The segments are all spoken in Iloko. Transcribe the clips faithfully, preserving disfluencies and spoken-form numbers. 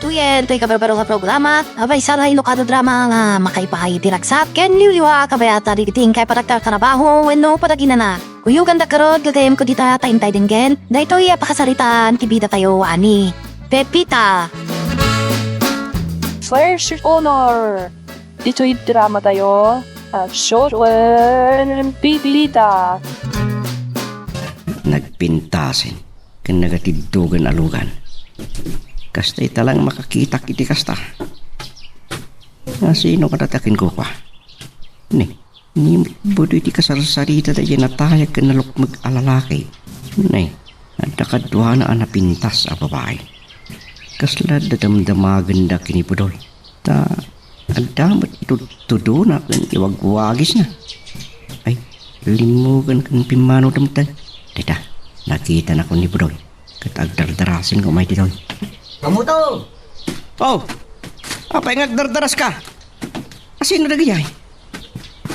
Yen, toy kabarbaro nga programa, abay, saray lokal drama nga makaipaay iti ragsat, ken liwliwa, kabayatan dagiti inkay panagtartarabaho wenno panaginana. Kuyoganda garud, gagayemko dita ta intay denggen, daytoy a pakasaritaan ti bidatayo a ni Pepita. First honor. Ditoy drama tayo, ah, short one, Pepita. Nagpintasen ken nagatiddogen a lugan. Kasta ita lang makakitak iti kasta. Asino kada ti akinkukua? Ni, ni Budoy ti kasarsarita daydiay natayag ken nalukmeg a lalaki. Ni, adda kaduana a napintas a babai. Kasla dadamdamagenda ken ni Budoy. Ta adda met itudtudona ken iwagwagisna. Ay, limmugen ken pimmanoda met. Dayta, nakitana ken ni Budoy. Ket agdardarasenko umay ditoy. Kamuto! Oh! Apay nga agdardaraska? Asino dagijay?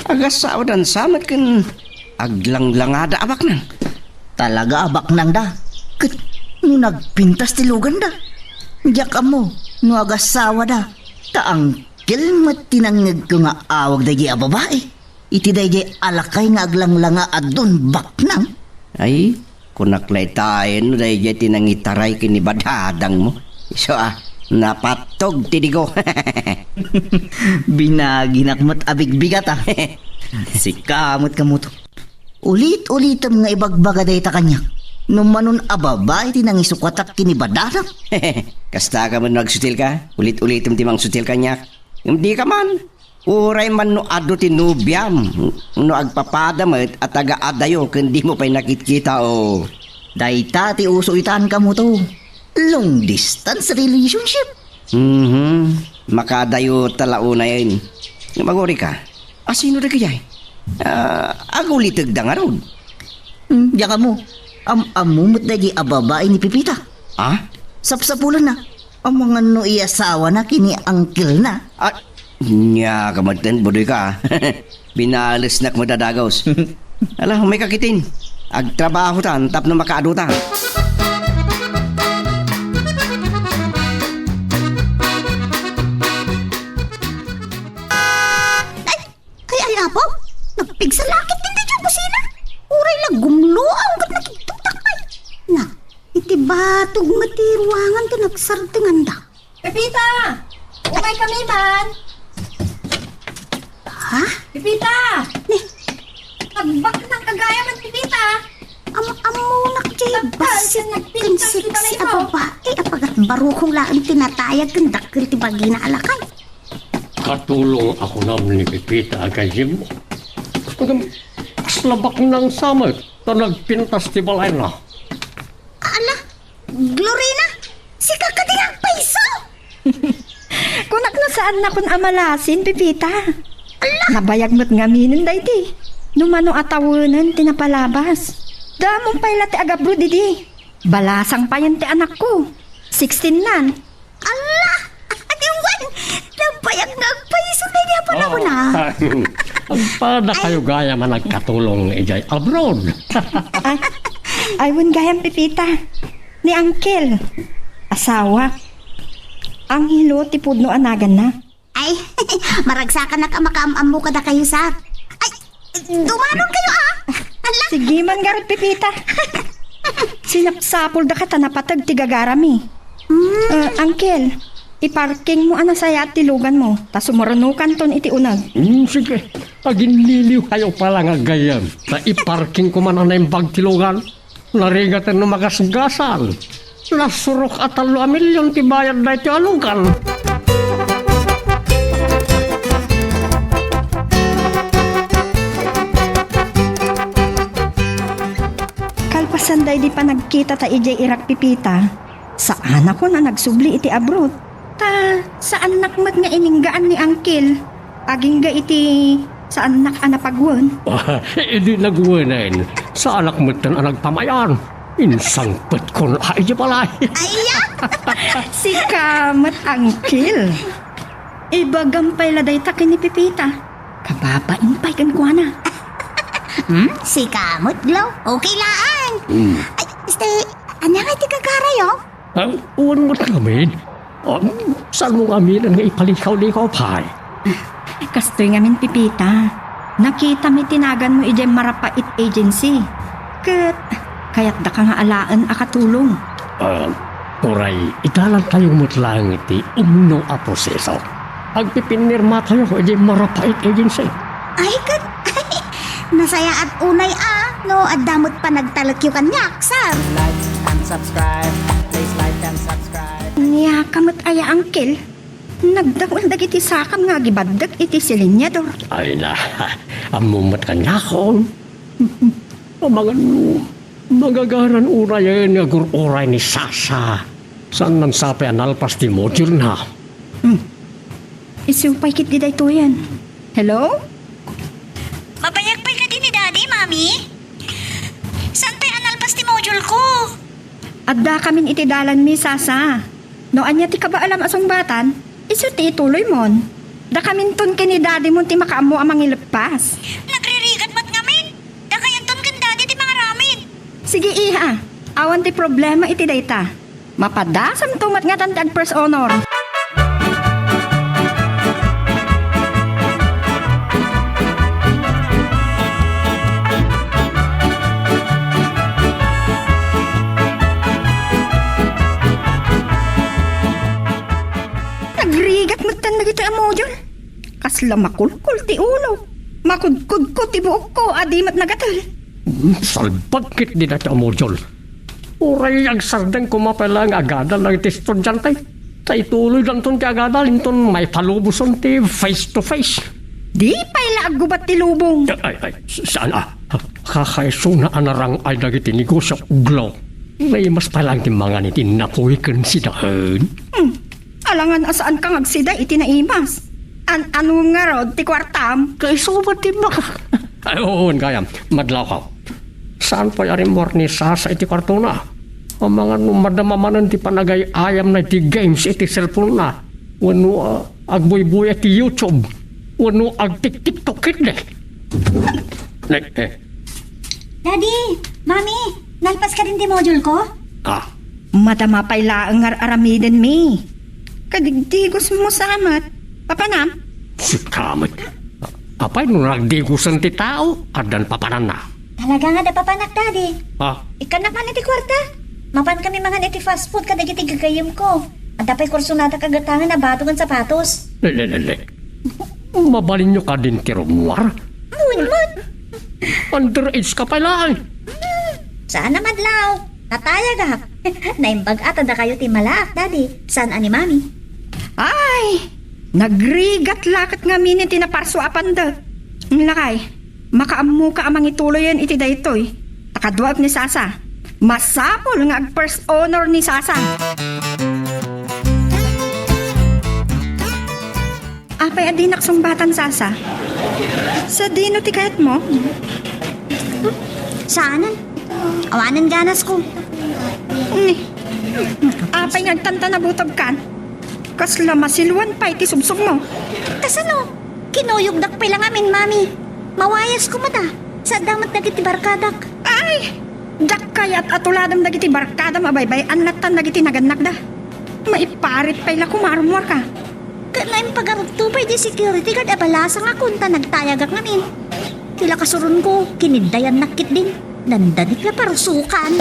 Agasawadan sa met ken aglanglangada a baknang. Talaga a baknangda. Ket no nagpintas ti luganda, diak ammo no agasawada. Ta angkel met ti nangngegko nga awag daydiay a babai. Iti daydiay a lakay nga aglanglanga a don baknang. Ay, kunak laytayen no daydiay ti nangitaray ken ni badadangmo. Isu a, napattog ti digo. Binaginak met a bigbigat, a. Sika met, Kamuto. Ulit-ulitem nga ibagbaga dayta kaniak. No manon a babai ti nangisukatak ken ni badadang. Kasta ka met no agsutilka, ulit-ulitem ti mangsutil kaniak. Ngem dika man. Uray man no adu ti nobiam, no agpapada met a taga-adayo ken dimo pay nakitkita, o. Dayta ti uso itan, Kamuto. Long distance relationship. Mhm. Makaadayo ta la unayen. Ngem agurika, asino dagijay? Ah, agulitegda ngarud. Hmm, diak ammo. Am-ammo met daydiay a babai ni Pepita. Ah? Sapsapulenna. Amangan no iyasawana ken ni angkelna. Ah, nia ka met ten, Budoyka. Binalesnak met a dagus. Ala, umayka ketdin. Agtrabahotan tapno makaaduta. Ay, ay, ay, Apo, nagpigsa la ketdin daydiay a busina. Uray la gumloaw ket nakigtutak pay. Na, iti batog met ti ruangan ti nagsardenganda. Pepita! Umayka man! Ha? Pepita! Ni? Nagbaknangka gayam, Pepita! Am-ammonak diay bassit ken sexy a babai a pagatbarukong laeng ti natayag ken dakkel ti bagina a lakay. Katulong a kunam ni Pepita a gayyemmo. Ngem kasla baknang sa met ta nagpintas ti balayna. Ala, Glorina, sika kadi nga agpayso? Kunak no saannakon a malasin, Pepita. Ala! Nabayag met ngaminen daydi. No mano a tawenen ti napalabas. Damon pay la ti agabroad idi. Balasang payen ti anakko. Sixteen nan. Ala! Adi wen! Nabayag nga agpayso daydi a panahon, a. Agpada kayo gayam a nagkatulong idiay abroad. Ay, ay, wen gayam, Pepita. Ni Uncle. Asawa. Angelo ti pudno a naganna. Ay, maragsakanak a makaam-ammo kadakayo, sa. Ay, dumanon kayo, a. Ala. Sige man garud, Pepita. Sinapsapulda ka ta napateg ti gagarami. Mm. Ah, Uncle, iparking mo a nasayaat ti lugan mo, ta sumurnukanton iti uneg. Mm, sige. Aginliliw kayo pala nga gayyem. Ta iparking ko man a naimbag ti lugan. Narigaten no magasgasan. Nasurok a tallo a milyon ti bayad daytoy a lugan. Kalpasan daydi panagkita ta idiay irak, Pepita, saanakon a nagsubli iti abroad. Ta saannak met nga ininggaan ni Uncle. Agingga iti saannak a napagwen. Idi nagwenen, saanak metten a nagpamayan. Insangpetkon a idiay balay. Aya! Sika met, Uncle. Ibagam pay la dayta ken ni Pepita. Kababain pay kenkuana. Hmm? Sika met, Glo? Okay laeng. Hmm. Ay, este, ania nga iti gagarayo? Ah, wen met ngamin. Ah, saanmo nga aminen nga ipalikaw-likaw pay? Kastoy ngamin, Pipita. Nakitam iti naganmo idiay Marapait Agency. Ket kayatdaka nga alaen a katulong. Ah, uray, idalantayo met laeng iti umno a proseso. Agpipinirmatayo idiay Marapait Agency. Ay, ket, nasayaat unay a, no, adda met panagtalekyo kaniak, sir. Like and subscribe. Please like and subscribe. Niaka met aya, Uncle? Nagdawal dagiti sakam nga agibaddek iti silinyador. Ay na, ammo met kaniakon. Amangan no, magagaran urayen nga agur-uray ni Sasa. Saan man sapay a nalpas ti module na? Hmm. Isu pay ketdi daytoyen. Hello? Mabayag pay kadi ni Daddy, Mami? Saan pay a nalpas ti module ko? Addakamin iti dalanmi, Sasa. No ania ti kabaelam a sungbatan, isu ti ituloymon. Dakaminton ken ni Daddy mon ti makaammo a mangileppas. Nagririgat met ngamin. Dakayanton ken Daddy ti mangaramid. Sige, iha. Awan ti problema iti dayta. Mapadasamto met ngatan ti ag-first honor. Nagrigat metten dagitoy a module. Kasla makulkol ti ulo. Makudkudko ti buokko a di met nagatel. Hmm, salbag ketdi daytoy a module. Uray agsardeng koma pay laeng agadal dagiti estudiante. Ta ituloydanton ti agadal inton maipalubosen ti face to face. Di pay la aggubat ti lubong. Ay, ay, saan a? Kakaisuna a narang-ay dagiti negosio, Glo. Naimas pay laeng ti mangan iti napoy ken sidaen. Hmm. Alangan a saanka nga agsida iti naimas. An-ano ngarud ti kuartam? Kaisuba ti maka-, Ay, oo, gayam. Madlawkaw. Saan pay a rimmuar ni Sasa iti kuartona? Amangan no madama manen ti panagay-ayamna iti games iti cellphone-na. Wenno, ah, agbuybuya iti YouTube. Wenno agtik-TikTok ketdi. Ne, eh. Daddy, Mami, nalpas kadin ti module ko? Ah. Madama pay laeng nga ar-aramidenmi. Kadigdigos mo sa met. Papanam? Sika met. Apay no nagdigusen ti tao, addan papananna? Talaga nga adda papanak, Daddy. Ha? Ikkannak man iti kuarta. Mapan kami mangan iti fast food kadagiti gagayyemko. Adda pay kursonadak a gatangen a bato ken sapatos. Le, le, le, le. Mabalinyo kadin ti rummuar? Awan met. Underage ka pay laeng. Hmm, saan a madlaw. Natayagak. Naimbag-at a dakayo ti malaak, Daddy. Saan a ni Mami? Ay, nagrigat la ket ngamin ti naparsua a pandek. Lakay, makaammoka a mangituloyen iti daytoy. Ta kaduak ni Sasa. Masapul nga ag-first honor ni Sasa. Apay a dinak sungbatan, Sasa? Sadino ti kayatmo? Saanen. Awanen ganasko. Ni, apay nga agtantanabutobkan? Kasla masiluan pay ti subsubmo. Kasano? Kinuyogdak pay la ngamin, Mami. Mawayasko met a. Sadda met dagiti barkadak. Ay! Diak kayat a tuladem dagiti barkadam a baybay-an latta dagiti nagannakda. Maiparit pay la koma a rummuarka. Ket no impagarupto pay ti security guard a balasangakon ta nagtayagak ngamin. Ti la kasuronko, kiniddayannak ketdin. Dandanik la parusokan.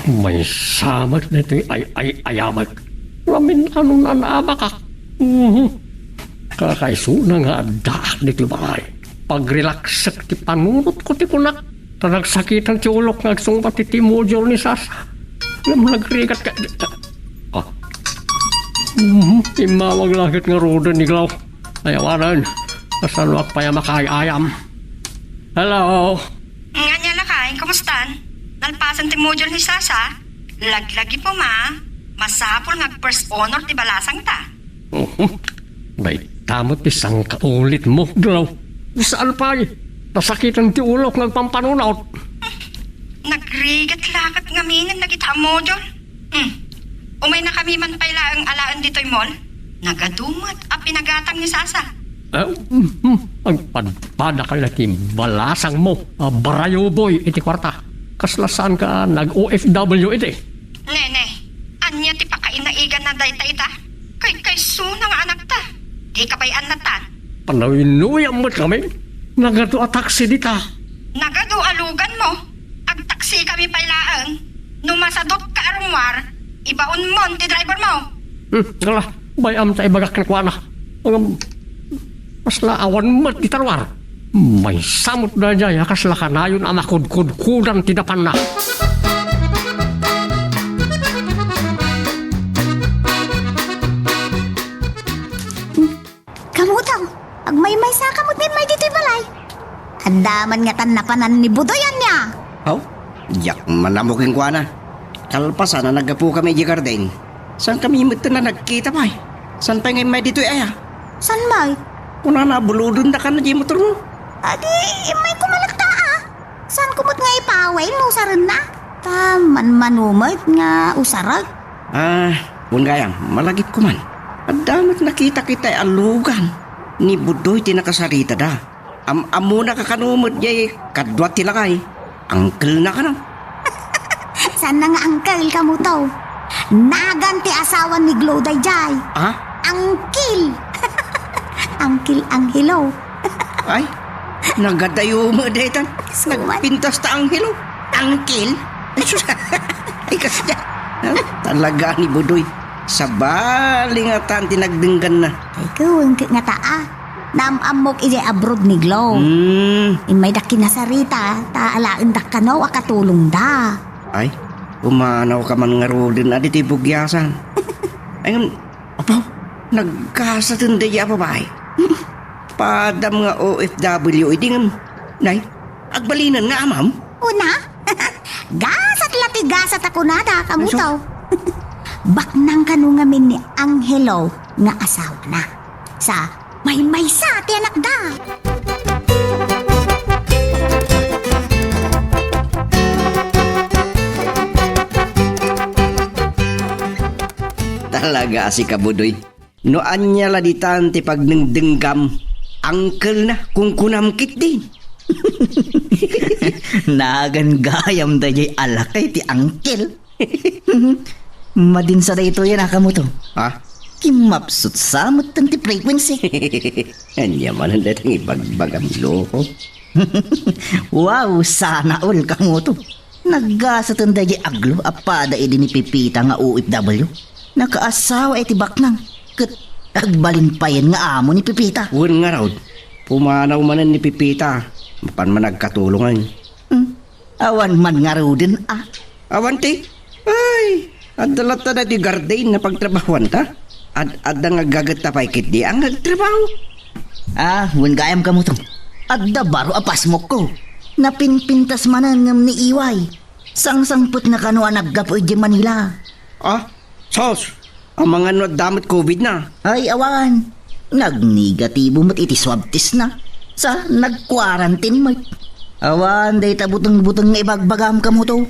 Maysa met daytoy ay-ay-ayamek. Ngamin a no nanaabakak. Mhm. Kakaisuna nga addaak ditoy balay. Pagrelaksek ti panunotko ti kunak. Ta nagsakitan ti ulok nga agsungbat iti module ni Sasa. Ngem nagrigat ka. Ah. Mhm. Immawag la ket ngaruden ni Glo. Ay, awanen. Kasanoak pay a makaay-ayam. Hello? Ania, lakay, kumustan? Nalpasen ti module ni Sasa? Laglagipem a. Masapul nga ag-first honor ti balasangta. Mhm. Dayta met ti sangkaulitmo, Glo. Saan pay? Nasakitan ti ulok nga agpampanunot. Nagrigat la ket ngamin dagita a module. Hmm. Umaynakami man pay laeng alaen ditoy mall. Nagadu met a pinagatang ni Sasa. Ah, mm, mm. Agpadpadakay la ti balasangmo a barayuboy iti kuarta. Kasla saanka a nag-O F W idi? Nene, ania ti pakainaiganna dayta ita? Kaykaysona nga anakta. Dika pay annatan. Panawinuyam met kami. Nagadu a taksi dita. Nagadu a luganmo. Agtaksikami pay laeng. No masadutka a rummuar, ibaonmon ti drivermo. Hmm, ala, bay-am ta ibagak kenkuana. Ngem, kasla awan met dita ruar. Maysa met daydiay a kasla kanayon a makudkudkodan ti napanna. Kamuto, agmaymaysa ka met nga immay ditoy balay. Adda man ngatan napanan ni Budoy ania? Aw, diak man ammo kenkuana. Kalpasan a naggapukami idiay garden, saankami metten a nagkita pay. Saan pay nga immay ditoy aya? Saan may? Kunana a bulodendaka diay motormo. Adi, immayko met latta a. Saanko met nga ipaaway no usarenna? Ta manmano met nga usarek. Ah, wen gayam, malagipko man. Adda met nakitak itay a lugan. Ni Budoy ti nakasaritada. Am-ammonaka kano met diay kadua ti lakay. Uncle-na kano? Saanna nga uncle, Kamuto. Nagan ti asawa ni Glo daydiay. Ah? Uncle. Uncle Angelo. Ay, nagadayo met daytan. Suman. Nagpintas ta Angelo. Uncle? Ay, sus. Ay, kasdiay. Ah, talaga ni Budoy. Sabali ngatan ti nagdengganna. Ay, kuweng ket ngata a. Naam-ammok idiay abroad ni Glo. Hmm. Immaydak kinasarita, ta alaendak kano a katulongda. Ay, pumanawka man ngaruden a ditoy bugiasan. Ay, ngem, apo, naggasaten daydiay a babai. Padam nga O F W idi ngem, nay, agbalinen nga amam? Una, gasat la ti gasat a kunada, Kamuto. Baknang kano ngamin ni Angelo nga asawana. Sa maymaysa ti anakda. Talaga a sika, Budoy. No ania la ditan ti pagdengdenggam, uncle-na, kunkunam ketdin. Nagan gayam daydiay a lakay ti uncle. Madin sa daytoyen a, Kamuto. Ha? Kimmapsut sa metten ti frequency. Ania manen dayta nga ibagbagam, loko? Wow, sana all, Kamuto. Naggasaten daydiay a Glo a pada idi ni Pepita nga O F W. Nakaasawa iti baknang, ket agbalin payen nga amo ni Pepita. Wen ngarud, pumanaw manen ni Pepita. Mapan man agkatulongen. Hmm. Awan man ngaruden a. Awan ti? Ay, adda latta daytoy garden a pagtrabahuanta. Ad-adda nga aggagetta pay ketdi a nga agtrabaho. Ah, wen gayam, Kamuto. Adda baro a pasmokko. Napinpintas manen ngem ni Iway. Sangsangpetna kano a naggapu idiay Manila. Ah, sus! Amangan no adda met covid na? Ay, awan. Nagnegatibo met iti swab test na. Sa nagquarantine met. Awan dayta buteng-buteng nga ibagbagam, Kamuto.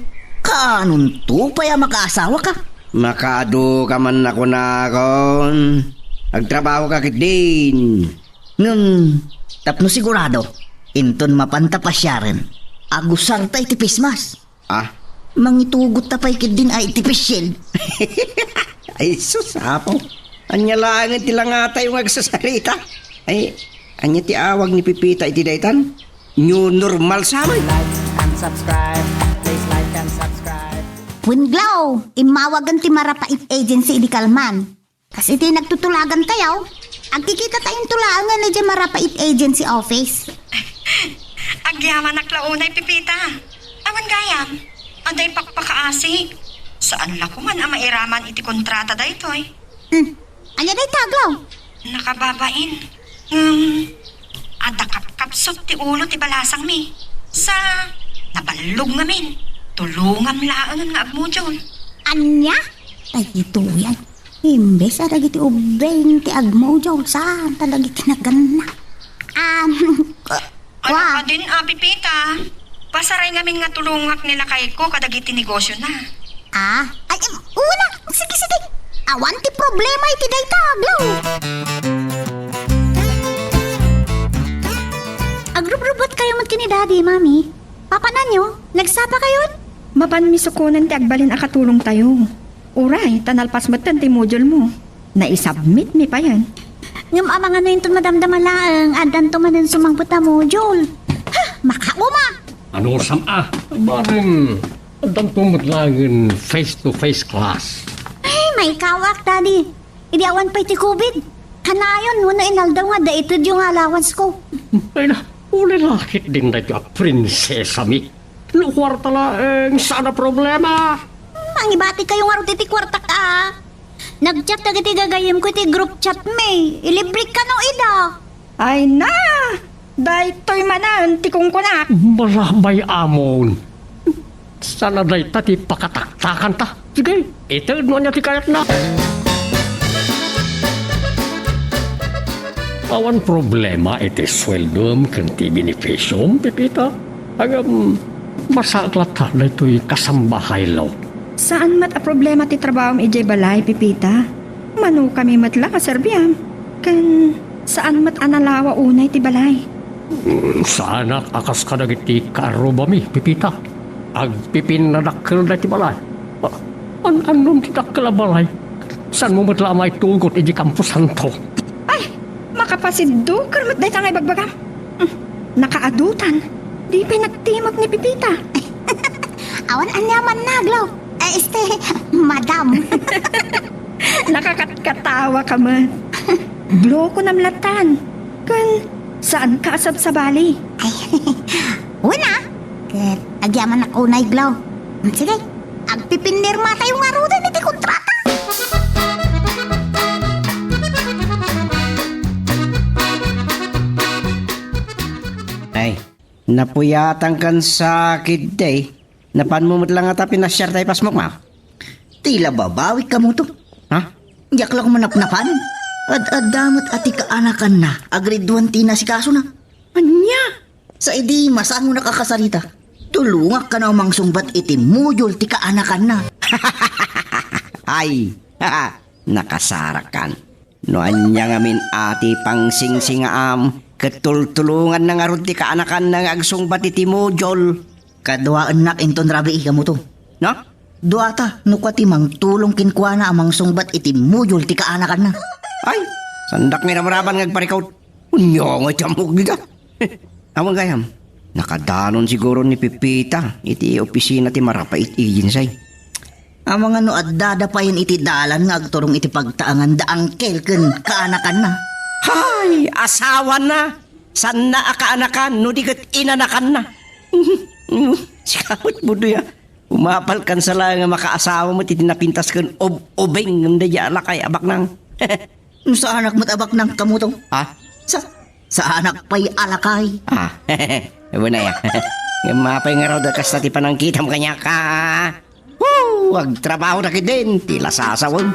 Kaanonto pay a makaasawaka? Makaadu ka man a kunakon. Agtrabaho ka ketdin. Ngem, tapno sigurado, inton mapanta pasiaren, agusarta iti face mask. Ah? Mangitugotta pay ketdin a iti face shield. Ay, sus, apo. Ania laengen ti langatayo nga agsasarita? Ay, ania ti awag ni Pepita iti daytan? New normal sa met. Like and subscribe. Please like and subscribe. Wen Glo, immawagen ti Marapait Agency idi kalman. Kas iti nagtutulagantayo, agkikitatayo laengen idiay Marapait Agency Office. Agyamanak la unay, Pepita. Awan gayam, adda ipakpakaasi. Saan la koman a mairaman iti kontrata daytoy. Hmm. Ania dayta, Glo? Nakababain. Ngem, adda kapkapsut ti ulo ti balasangmi. Sa, naballog ngamin. Tulongam laengen nga agmodule. Ania? Daytoyen. Imbes a dagiti ubbing ti agmodule, saan ta dagiti naganna. Um, Ania kadin a, Pepita? Pasaray ngamin nga tulongak ni lakayko kadagiti negosiona. Ah? Ay, em, una, sige, sige. Awan ti problema iti dayta, Glo. Agrubrubot kayo met ken ni Daddy, Mami. Papananyo, nagsapa kayon? Mapanmi sukonen ti agbalin a katulongtayo. Uray, ta nalpas metten ti module mo. Naisubmit mi payen. Ngem amangano inton madamdama laeng, addanto manen sumangpet a module. Ha, makauma! Ano sam a? Barem, addanto met laengen face-to-face class. Ay, maikawak, Daddy. Idi awan pay ti covid, kanayon wenno inaldaw nga adda itedyo nga allowance ko. Ay na, ulit lakit din daytoy a prinsesa mi. No kuarta laeng, saan a problema. Mangibati kayo ngarud iti kuartak a. Nag-chat dagiti gagayyemko iti group chat mi. Ilibrek kano ida. Ay na! Daytoy manen ti kunkunak. Malabay amon. Sana dayta ti pakataktakanta. Sige, ited no ania ti kayatna. Awan problema iti sueldom ken ti benefisiom, Pepita. Ngem, masaak latta daytoy kasamba, Hilo. Saan met a problema ti trabahoam idiay balay, Pepita. Mano kami met la a serbiam. Ken saan met a nalawa unay ti balay. Mm, saanak a kas kadagiti kaarrubami, Pepita. Agpipinnadakkel daytoy balay. A-, an-, annon ti dakkel a balay? Saanmo met la a maitugot idiay kamposanto? Ay, makapasidduker met dayta nga ibagbagam. Hmm, nakaadutan. Di pay nagtimok ni Pepita. Awan aniamanna, Glo. Eh, este, madam. Nakakatkatawa ka met. Blokonam latan. Ken saanka a sabsabali. Ay, wen a. Ket agyamanak unay, Glo. Sige, agpipinirmatayo ngaruden iti kontrata. Ay, napuyatankan sakit, day. Napanmo met la ngata pinasiar ta ipasmok, ma? Ti la babawik kamo to. Ha? Diak la koma napnapan. Ad-adda met a ti kaanakanna a grade one ti inasikasona. Ania? Sa idi masangonak a kasarita, tulongak kano a mangsungbat iti module ti kaanakanna. Ay, nakasarakan. No ania ngamin a ti pangsingsingaam, ket tultulonganna ngarud ti kaanakanna nga agsungbat iti module. Kaduaennak inton rabii kamo to. Na? Duata, no kua ti mangtulong kenkuana a mangsungbat iti module ti kaanakanna. Ay, saandak nga irabraban nga agparikut. Ania nga iti ammok dita? Awan gayam, nakadanon siguro ni Pepita iti opisina ti Marapait Agency. Amangan no addada payen iti dalan nga agturong iti pagtaengan da Uncle ken kaanakanna. Hay, asawana! Saanna a kaanakan no di ket inanakanna. Sika met, Budoy, a. Umapalkan sa la nga makaasawa met iti napintas ken ub-ubing ngem daydiay a lakay a baknang. No saanak met a baknang kamo to? Ha? Sa, saanak pay a lakay. Ah, wen aya. Ngem apay ngarud a kasta ti panangkitam kaniak, a? Woo! Agtrabahoda ketdin, ti la sasawem.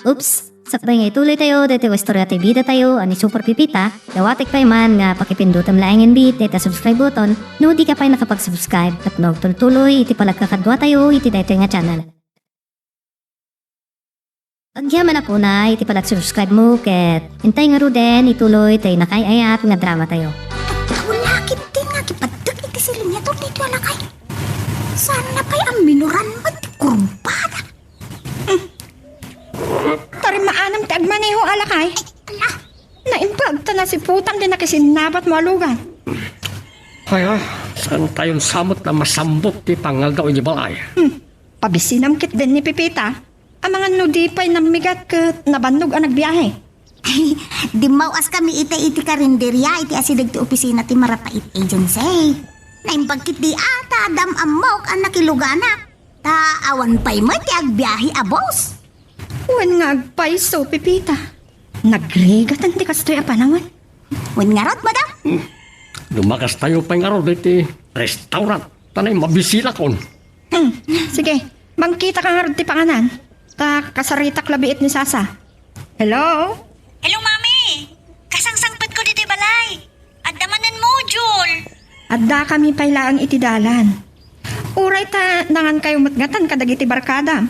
Oops! Sakbay nga ituloytayo daytoy nga istorya ti bidatayo a ni Super Pipita, dawatek pay man nga pakipindutem laengen bi dayta subscribe button no dika pay nakapag-subscribe tapno agtultuloy iti panagkakaduatayo iti daytoy nga channel. Agyamanak unay iti panag-subscribe mo ket intay ngaruden ituloy tay nakaay-ayat nga drama tayo. Wala ketdin nga agipaddek iti silinyato daytoy a lakay. Saanna pay a minuran met ti kurbada. Hmm. Tarimaanam ti agmaneho a lakay. Ay, ala. Naimbag ta nasiputam ti nakisinnabat mo a lugan. Ay, ah, saantayon sa met a masambut ti pangaldaw idiay balay. Hmm. Pabisinam ketdin ni Pipita. Amangan no di pay nammigat ket nabannog a nagbiahe. Ay, dimmaw-askami itay iti karinderia iti asideg ti opisina ti Marapait Agency. Naimbag ketdi a ta addam ammok a nakiluganak. Ta awan pay met ti agbiahe a bus. Wen nga agpayso, Pipita. Nagrigatan ti kastoy a panawen. Wen ngarud, madam? Hmm. Dumakastayo pay ngarud iti restaurant. Ta nay mabisilakon. Hmm. Sige, mangkita ka ngarud ti panganan. Ta kasaritak labiit ni Sasa. Hello? Hello, Mami! Kasangsangpetko ditoy balay. Adda manen module. Adda kami pay laeng iti dalan. Uray ta nangan kayo met ngatan kadagiti barkada.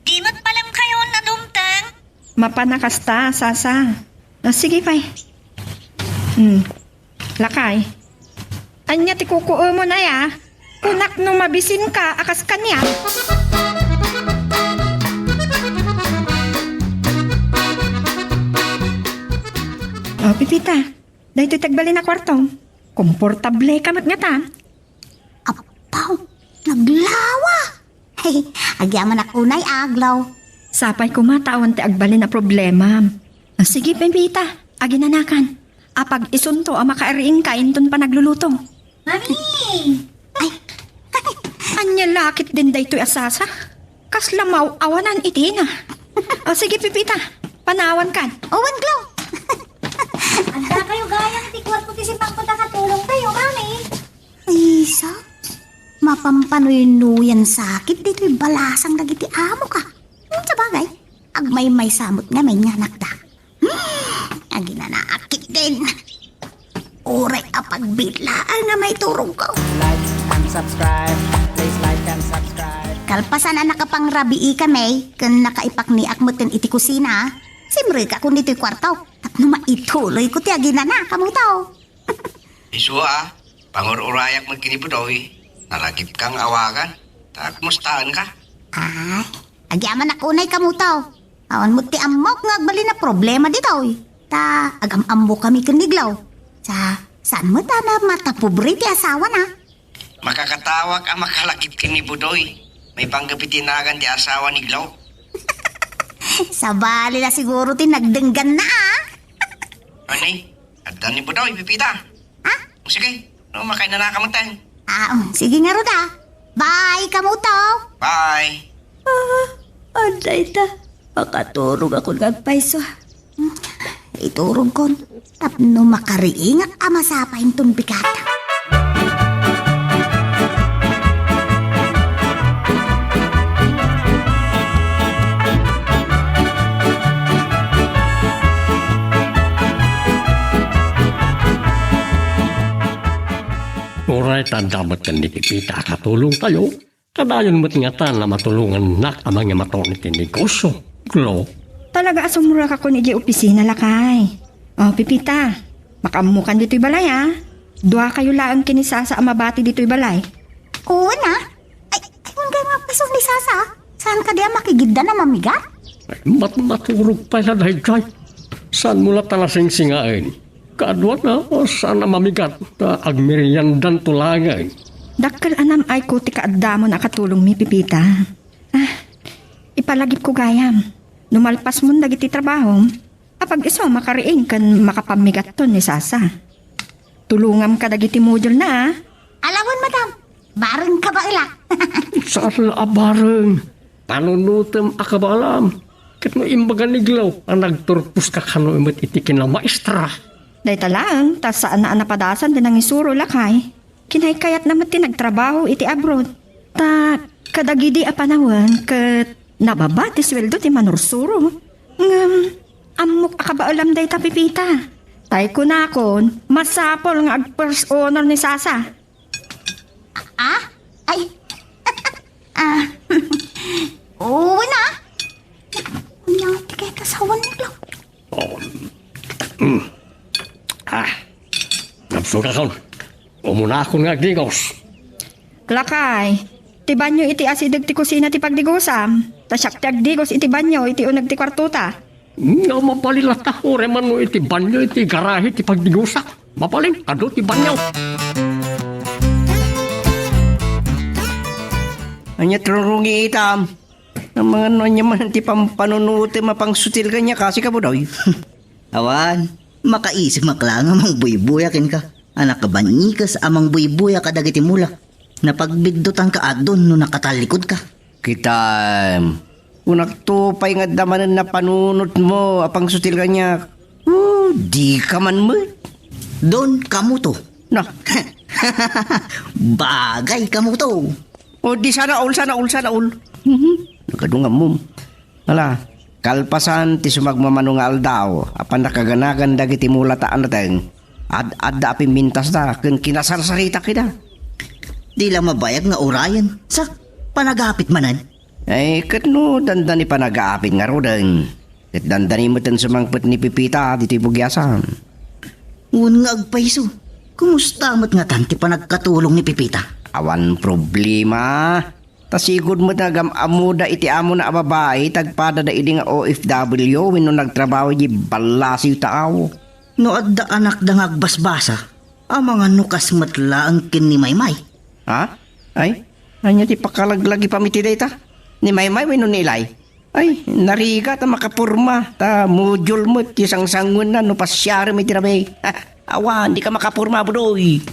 Di met palem kayo nadumteng? Mapana kasta, Sasa. Ah, sige pay. Hmm. Lakay. Ania ti kukuemon aya? Kunak no mabisinka a kas kaniak. O, Pepita, daytoy ti agbalin a kuartom. Komportableka met ngatan. Apaw, naglawa! Hey, agyamanak unay, Aglaw. Sapay koma ta awan ti agbalin a problemam. Ah, sige, Pepita, aginanakan. Apag-isunto a makairiingka inton panagluluto. Mami! Ay! Ania la ketdin daytoy a Sasa? Kasla maaw-awanan iti ina. O, sige, Pepita, panawankan. Awan, Glo! Adda kayo gayam ti kuarto ti sipangko ta katulong kayo, Mami. Ay, sus. Mapampanuy-nuyan sakit ditoy balasang dagiti amo ka. Hmm, sabagay, agmaymaysa met ngamin nga anakda. Hmm, aginanakit din. Uray a pagbilaang nga maiturog ko. Like and subscribe. Please like and subscribe. Kalpasan a nakapangrabii kami, ken nakaipakniak metten iti kusina, simrekakon ditoy kuarto. Tapno maituloy ko ti aginana, kamuto. Isu a, pangur-urayak met ken ni Budoy, nalagipka nga awagan, ta agmustaenka. Ay, agyamanak unay, kamuto. Awan met ti ammok nga agbalin a problema ditoy. Ta agam-ammokami ken ni Glo. Sa, saan met a matapobre ti asawana? Makakatawag a makalagip ken ni Budoy. Maipanggep iti nagan ti asawa ni Glo. Sabali la siguro ti nagdengganna, a. Ani? Adda ni Budoy, Pepita. Ha? O, sige. No, makainanaka metten. Ah, um, sige ngarud, a. Bye, kamuto. Bye. Ah, adda ita. Makaturogakon nga agpayso. Hmm, iturogkon. Tapno makariingak a masapa inton bigat. Uray ta adda met ken ni Pepita a katulongtayo, kadayon met ngatan a matulongannak a mangimaton iti negosio, Glo. Talaga a sumrekakon idiay opisina, lakay. O, Pepita, makaammokan ditoy balay, a. Duakayo laeng ken ni Sasa a mabati ditoy balay. Wen a. Ay, ay, wen nga agpayso ni Sasa. Saan kadi a makigiddan a mamigat? Ay, mat-, maturog pay la daydiay. Saanmo la ta nasingsingaen? Kaduana, o, saan a mamigat, ta agmeriendanto laeng. Dakkel a nam-ayko ti kaaddamon a katulongmi, Pepita. Ah, ipalagipko gayam. No malpasmon dagiti trabahom, apag-isu a makariing ken makapammigatton ni Sasa. Tulongam kadagiti module na, a. Ala wen, madam. Bareng kabaela. Saan la a bareng. Panunotem a kabaelam. Ket no imbaga ni Glo a nagturposka kano met iti kinamaestra. Dayta laeng, ta saan a napadasan ti nangisuro, lakay. Kinaykayatna met ti nagtrabaho iti abroad. Ta kadagidi a panawen ket nababa ti sueldo ti manursuro. Ngem, ammok a kabaelam dayta, Pepita. Tay kunakon, masapul nga ag-first honor ni Sasa. Ah? Ay. Ah. Wen a. Ania ti kayat a sawen ni Glo? Oh. Mm. Ah. Nabsogakon. Umunakon nga agdigos. Lakay, ti banyo iti asideg ti kusina ti pagdigosam. Ta siak ti agdigos iti banyo iti uneg ti kuartota. Nga mabalin latta, uray mano iti banyo iti garahe ti pagdigosak. Mabalin, adu ti banyo. Ania ti rurungitam? Amangan no ania man ti pampanunuotem a pangsutil kaniak, a, sika, Budoy? Awan, makaisip nga kla nga mangbuybuya kenka. A nakabannikes a mangbuybuya kadagiti mula. Napagbiddutanka a don no nakatallikudka. Kitam, kunakto pay nga adda manen napanunotmo a pangsutil kaniak. Oh, dika man met. Don, kamuto. Na. Bagay, kamuto. O di sana all, sana all, sana all. Mhm. Nagadu nga ammom. Ala, kalpasan ti sumagmamano nga aldaw, a pannakaganagan dagiti mula ta anateng, ad-adda a pimmintasda ken kinasarsaritak ida. Di la mabayag nga urayen, sa panagapit manen? Ay, ket no dandani panagapit ngaruden, ket dandani meten sumangpet ni Pepita ditoy bugiasan. Wen nga agpayso, kumusta met ngatan ti panagkatulong ni Pepita? Awan problema. Ta sigud met nga agam-ammoda iti amona a babai, tagpadada idi nga O F W wenno nagtrabaho idiay ballasiw taaw. No adda anakda nga agbasbasa, amangan no kas met laeng ken ni Maymay. Ha? Ay, ania ti pakalaglagipam iti dayta? Ni Maymay wenno ni Ilay? Ay, narigat a makaporma, ta module met ti sangsangoenna no pasiarem iti rabii. Awan, dika makaporma, Budoy.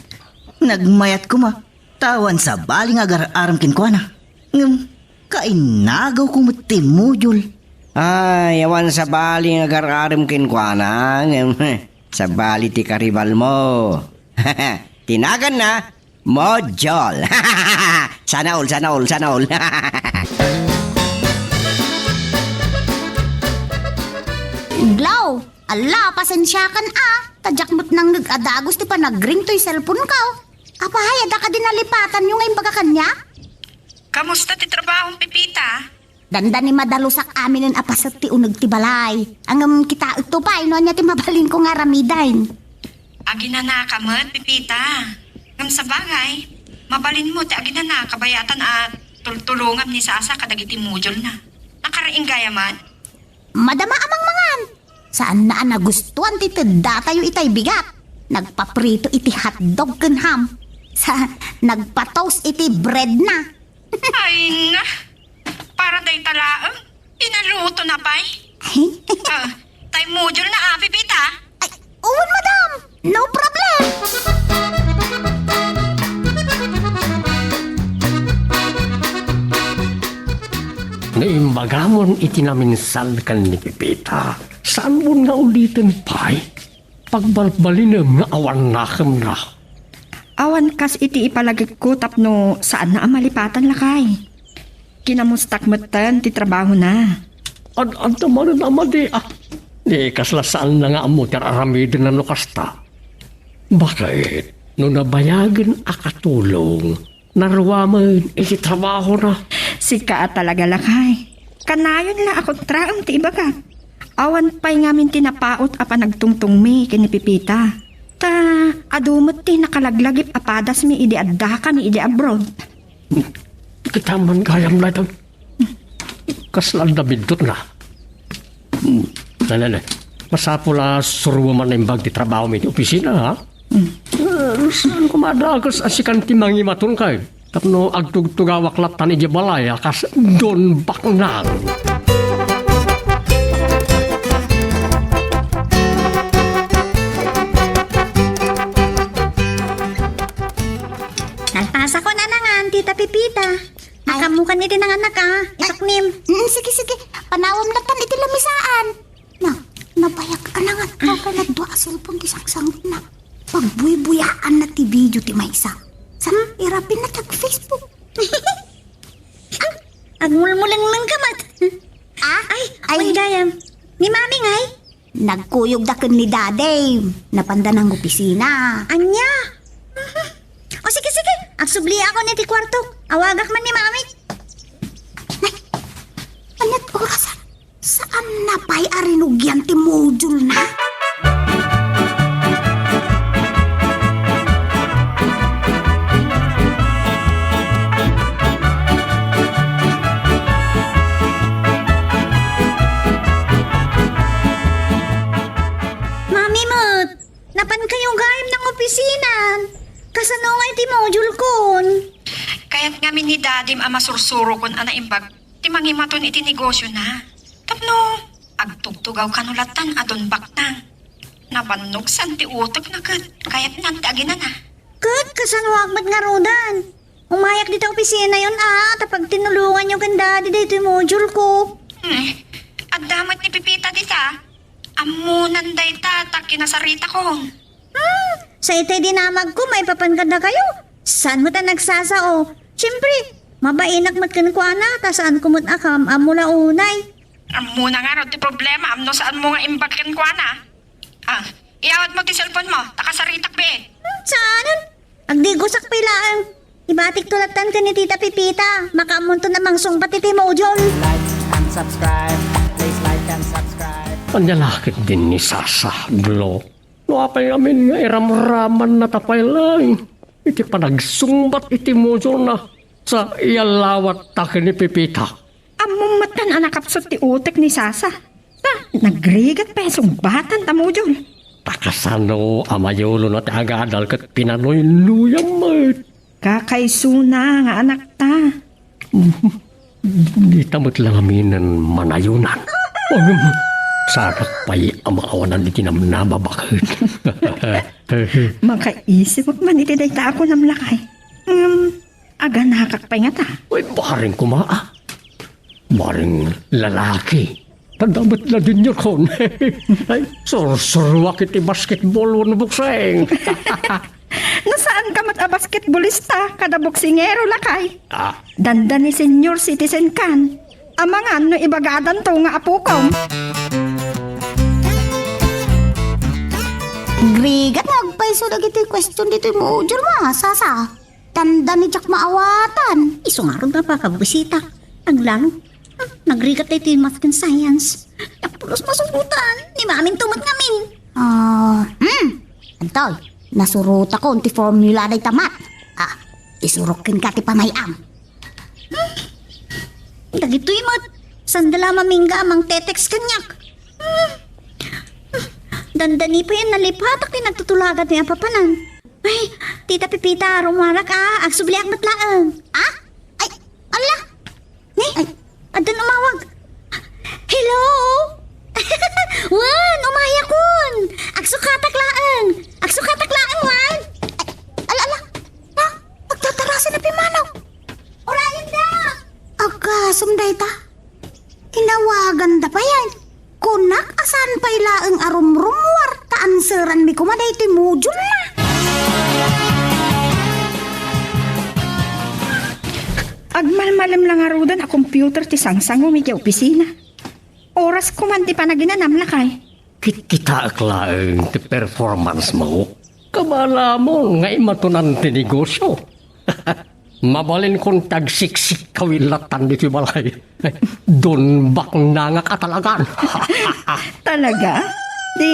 Nagmayat koma, ta awan sabali nga agar-arem kenkuana. Ngem, kainagawko met ti module. Ay, awan sabali nga agar-arem kenkuana, ngem, sabali ti karibalmo. Ti naganna, module. Sana all, sana all, sana all. Glow, ala, pasensiakan a. Ta diak met nangngeg a dagus ti panagring toy cellphone-ko. Apay, adda kadi nalipatanyo nga imbaga kaniak? Kamusta ti trabahom, Pepita? Dandani madalusak aminen a paset ti uneg ti balay. Ngem kitaekto pay no ania ti mabalinko nga aramiden. Aginanaka met, Pepita. Ngem sabagay, mabalinmo ti aginana kabayatan a tultulongam ni Sasa kadagiti module-na. Nakariing gayam met. Madama a mangmangan. Saanna a nagustuan ti teddatayo itay bigat. Nagpaprito iti hotdog ken ham. Sa, nagpa-toast iti bread-na. Ay na, para dayta laeng, pinalutona pay. Ay. Ah, tay module-na, ah, Pepita. Ay, wen, madam. No problem. Naimbagamon iti naminsan ken ni Pepita. Saanmon nga uliten pay? Pagbalbalinem nga awan nakemna. Awan kas iti ipalagipko tapno saanna a malipatan, lakay. Kinamustak metten ti trabahona. Ad-adda manen a madi, ah. Di kasla saanna nga ammo ti ar-aramiden no kasta. Baket no nabayagen a katulong, naruamen iti trabahona. Sika a talaga, lakay. Kanayon la a kontraem ti ibagak. Awan pay ngamin ti napaut a panagtungtongmi ken ni Pepita. Ta adu met ti nakalaglagip a padasmi idi addakami idi abroad. Kitaem man gayam daytoy. Kasla adda biddutna. Hmm. Nalala. Masapul a suroem a naimbag ti trabahom iti opisina, ha? Hmm. Eh, saan koma a dakes a sikan ti mangimaton kay? Tapno agtugtugawak lattan idiay balay a kas Don Baknang. Nalpasakon a nangan, Tita Pepita. Ay. Makaammokan iti nanganak, a. Ay. Ipaknem. Mm, sige, sige. Panawem lattan iti lamisaan. Na, nabayag a nangan. Apay la dua a cellphone ti sangsangoenna? Pagbuybuyaanna ti video ti maysa. Sa, hmm? Irapinna ti ag-Facebook. Agmulmulengleng ka met. Ah? Ay, ay. Ay, gayam. Ni Mami ngay? Nagkuyogda ken ni Daddy. Napanda nangopisina. Ania? O sige, sige. Agsubliakon iti kuartok. Awagak man ni Mami. Nay, aniat oras? Saanna pay a rinugian ti module-na? Mami met, napankayo gayam nangopisina. Kasano ngay ti module-kon? Kayat ngamin ni Dadim a masursurokon a naimbag ti mangimaton iti negosiona. Tapno agtugtugaw kano lattan a Don Baknang. Nabannog san ti utekna ket kayatnan ti aginana. Ket kasanoak met ngaruden? Umayak dita opisinayon a, ta pagtinulonganyo ken Daddy daytoy module-ko. Hmm. Adda met ni Pepita dita. Ammonan dayta ta kinasaritakon. Hmm, sa itay dinamagko, maipapan kadakayo. Saan met a nagsasao? Siempre, mabainak met kenkuana, ta saanko met a kaam-ammo la unay. Ammona ngarud ti problemaam no saanmo nga imbag kenkuana. Ah, iyawatmo ti cellphone-mo, ta kasaritak biit. Hmm, saanen? Agdigosak pay laeng. Ibatikto lattan ken ni Tita Pepita. Makaammonton a mangsungbat iti module. Like and subscribe. Please like and subscribe. Ania la ketdin ni Sasa, Glo? No apay ngamin nga iramramanna ta pay laeng? iti panagsungbat iti module na sa iyallawat ta ken ni Pepita. Ammom met a nakapsut ti utek ni Sasa. Ta, nagrigat pay sungbatan ta module. Ta kasano a mayulona ti agadal ket pinanuynuyam met. Kakaisuna nga anakta. Dita met la ngaminen manayunan. Ngem, saanak pay a maawanan iti namnama baket. Makaisipek man iti dayta a kunam, lakay. Ngem, aganakak pay ngata. Uy, bareng koma, a. Bareng lalaki. Tanda met la dinyokon. Ay, sursuruak iti basketball wenno boksing. No, saanka met a basketballista, kada boksingero, lakay. Ah. Dandani senior citizen kan. Amangan no ibagadanto nga apokom. Agrigat nga agpayso dagiti question ditoy module mo, Sasa. Dandani diak maawatan. Isu ngarud a pakabisita. Aglalo. Ah, nagrigat daytoy math ken science. Pulos masurotan. Ni mamin tumet ngamin. Ah, hmm. Antoy, nasurotakon ti formula dayta math. Ah, isurok kenka ti pamay-am. Dagitoy met. Sanda la mamingga a mangtetext kaniak. Dandani pay a nalipatak ti nagtutulagan ti apapanan. Ay, Tita Pepita, rumuarak a, agsubliak met laeng. Ah? Ay, ala! Ni? Ay, addan umawag. Hello? Wen, umayakon. Agsukatak laeng. Agsukatak laeng, wen. Ay, ala, ala. Na, agtatarasan a pimmanaw. Urayen da. Agasem dayta. Inawaganda payen. Kunak a saan pay laeng a rumrumuar ta anseranmi koma daytoy module na. Agmalmalem la ngaruden a computer ti sangsangom idiay opisina. Oras koman ti panaginanam, lakay. Kitkitaek laeng ti performance mo. Kabaelamon nga imatunan ti negosio. Mabalinkon ti agsiksikkawil lattan ditoy balay. Don baknangak a talagan. Talaga? Di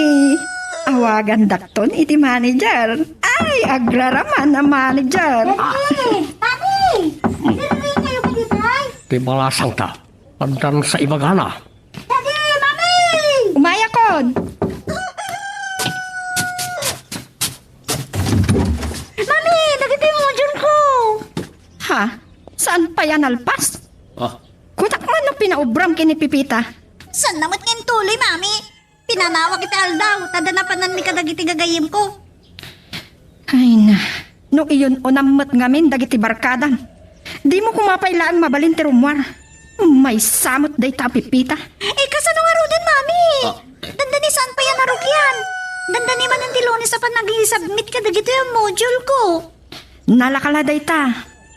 awagandakton iti manager. Ay, agraraman a manager. Daddy! Daddy! Nagriring kayo ba dito, ay? Ti balasang ta. Addan sa ibagana. Daddy! Mami! Umayakon! Mami! Dagiti module ko! Ha? Saan pay a nalpas? Ah. Kunak man no pinaubram ken ni Pepita. Saan na met nga intuloy, Mami? Pinanawak iti aldaw, ta adda napananmi kadagiti gagayyemko. Ay na, no iyun-unam met ngamin dagiti barkadam. Dimo koma pay laeng mabalin ti rummuar. Maysa met dayta a Pepita. Eh, kasano ngaruden, Mami? Ah. Dandani saan pay a narugian. Dandani manen ti Lunes a panag-submit kadagitoy a module ko. Nalaka la dayta.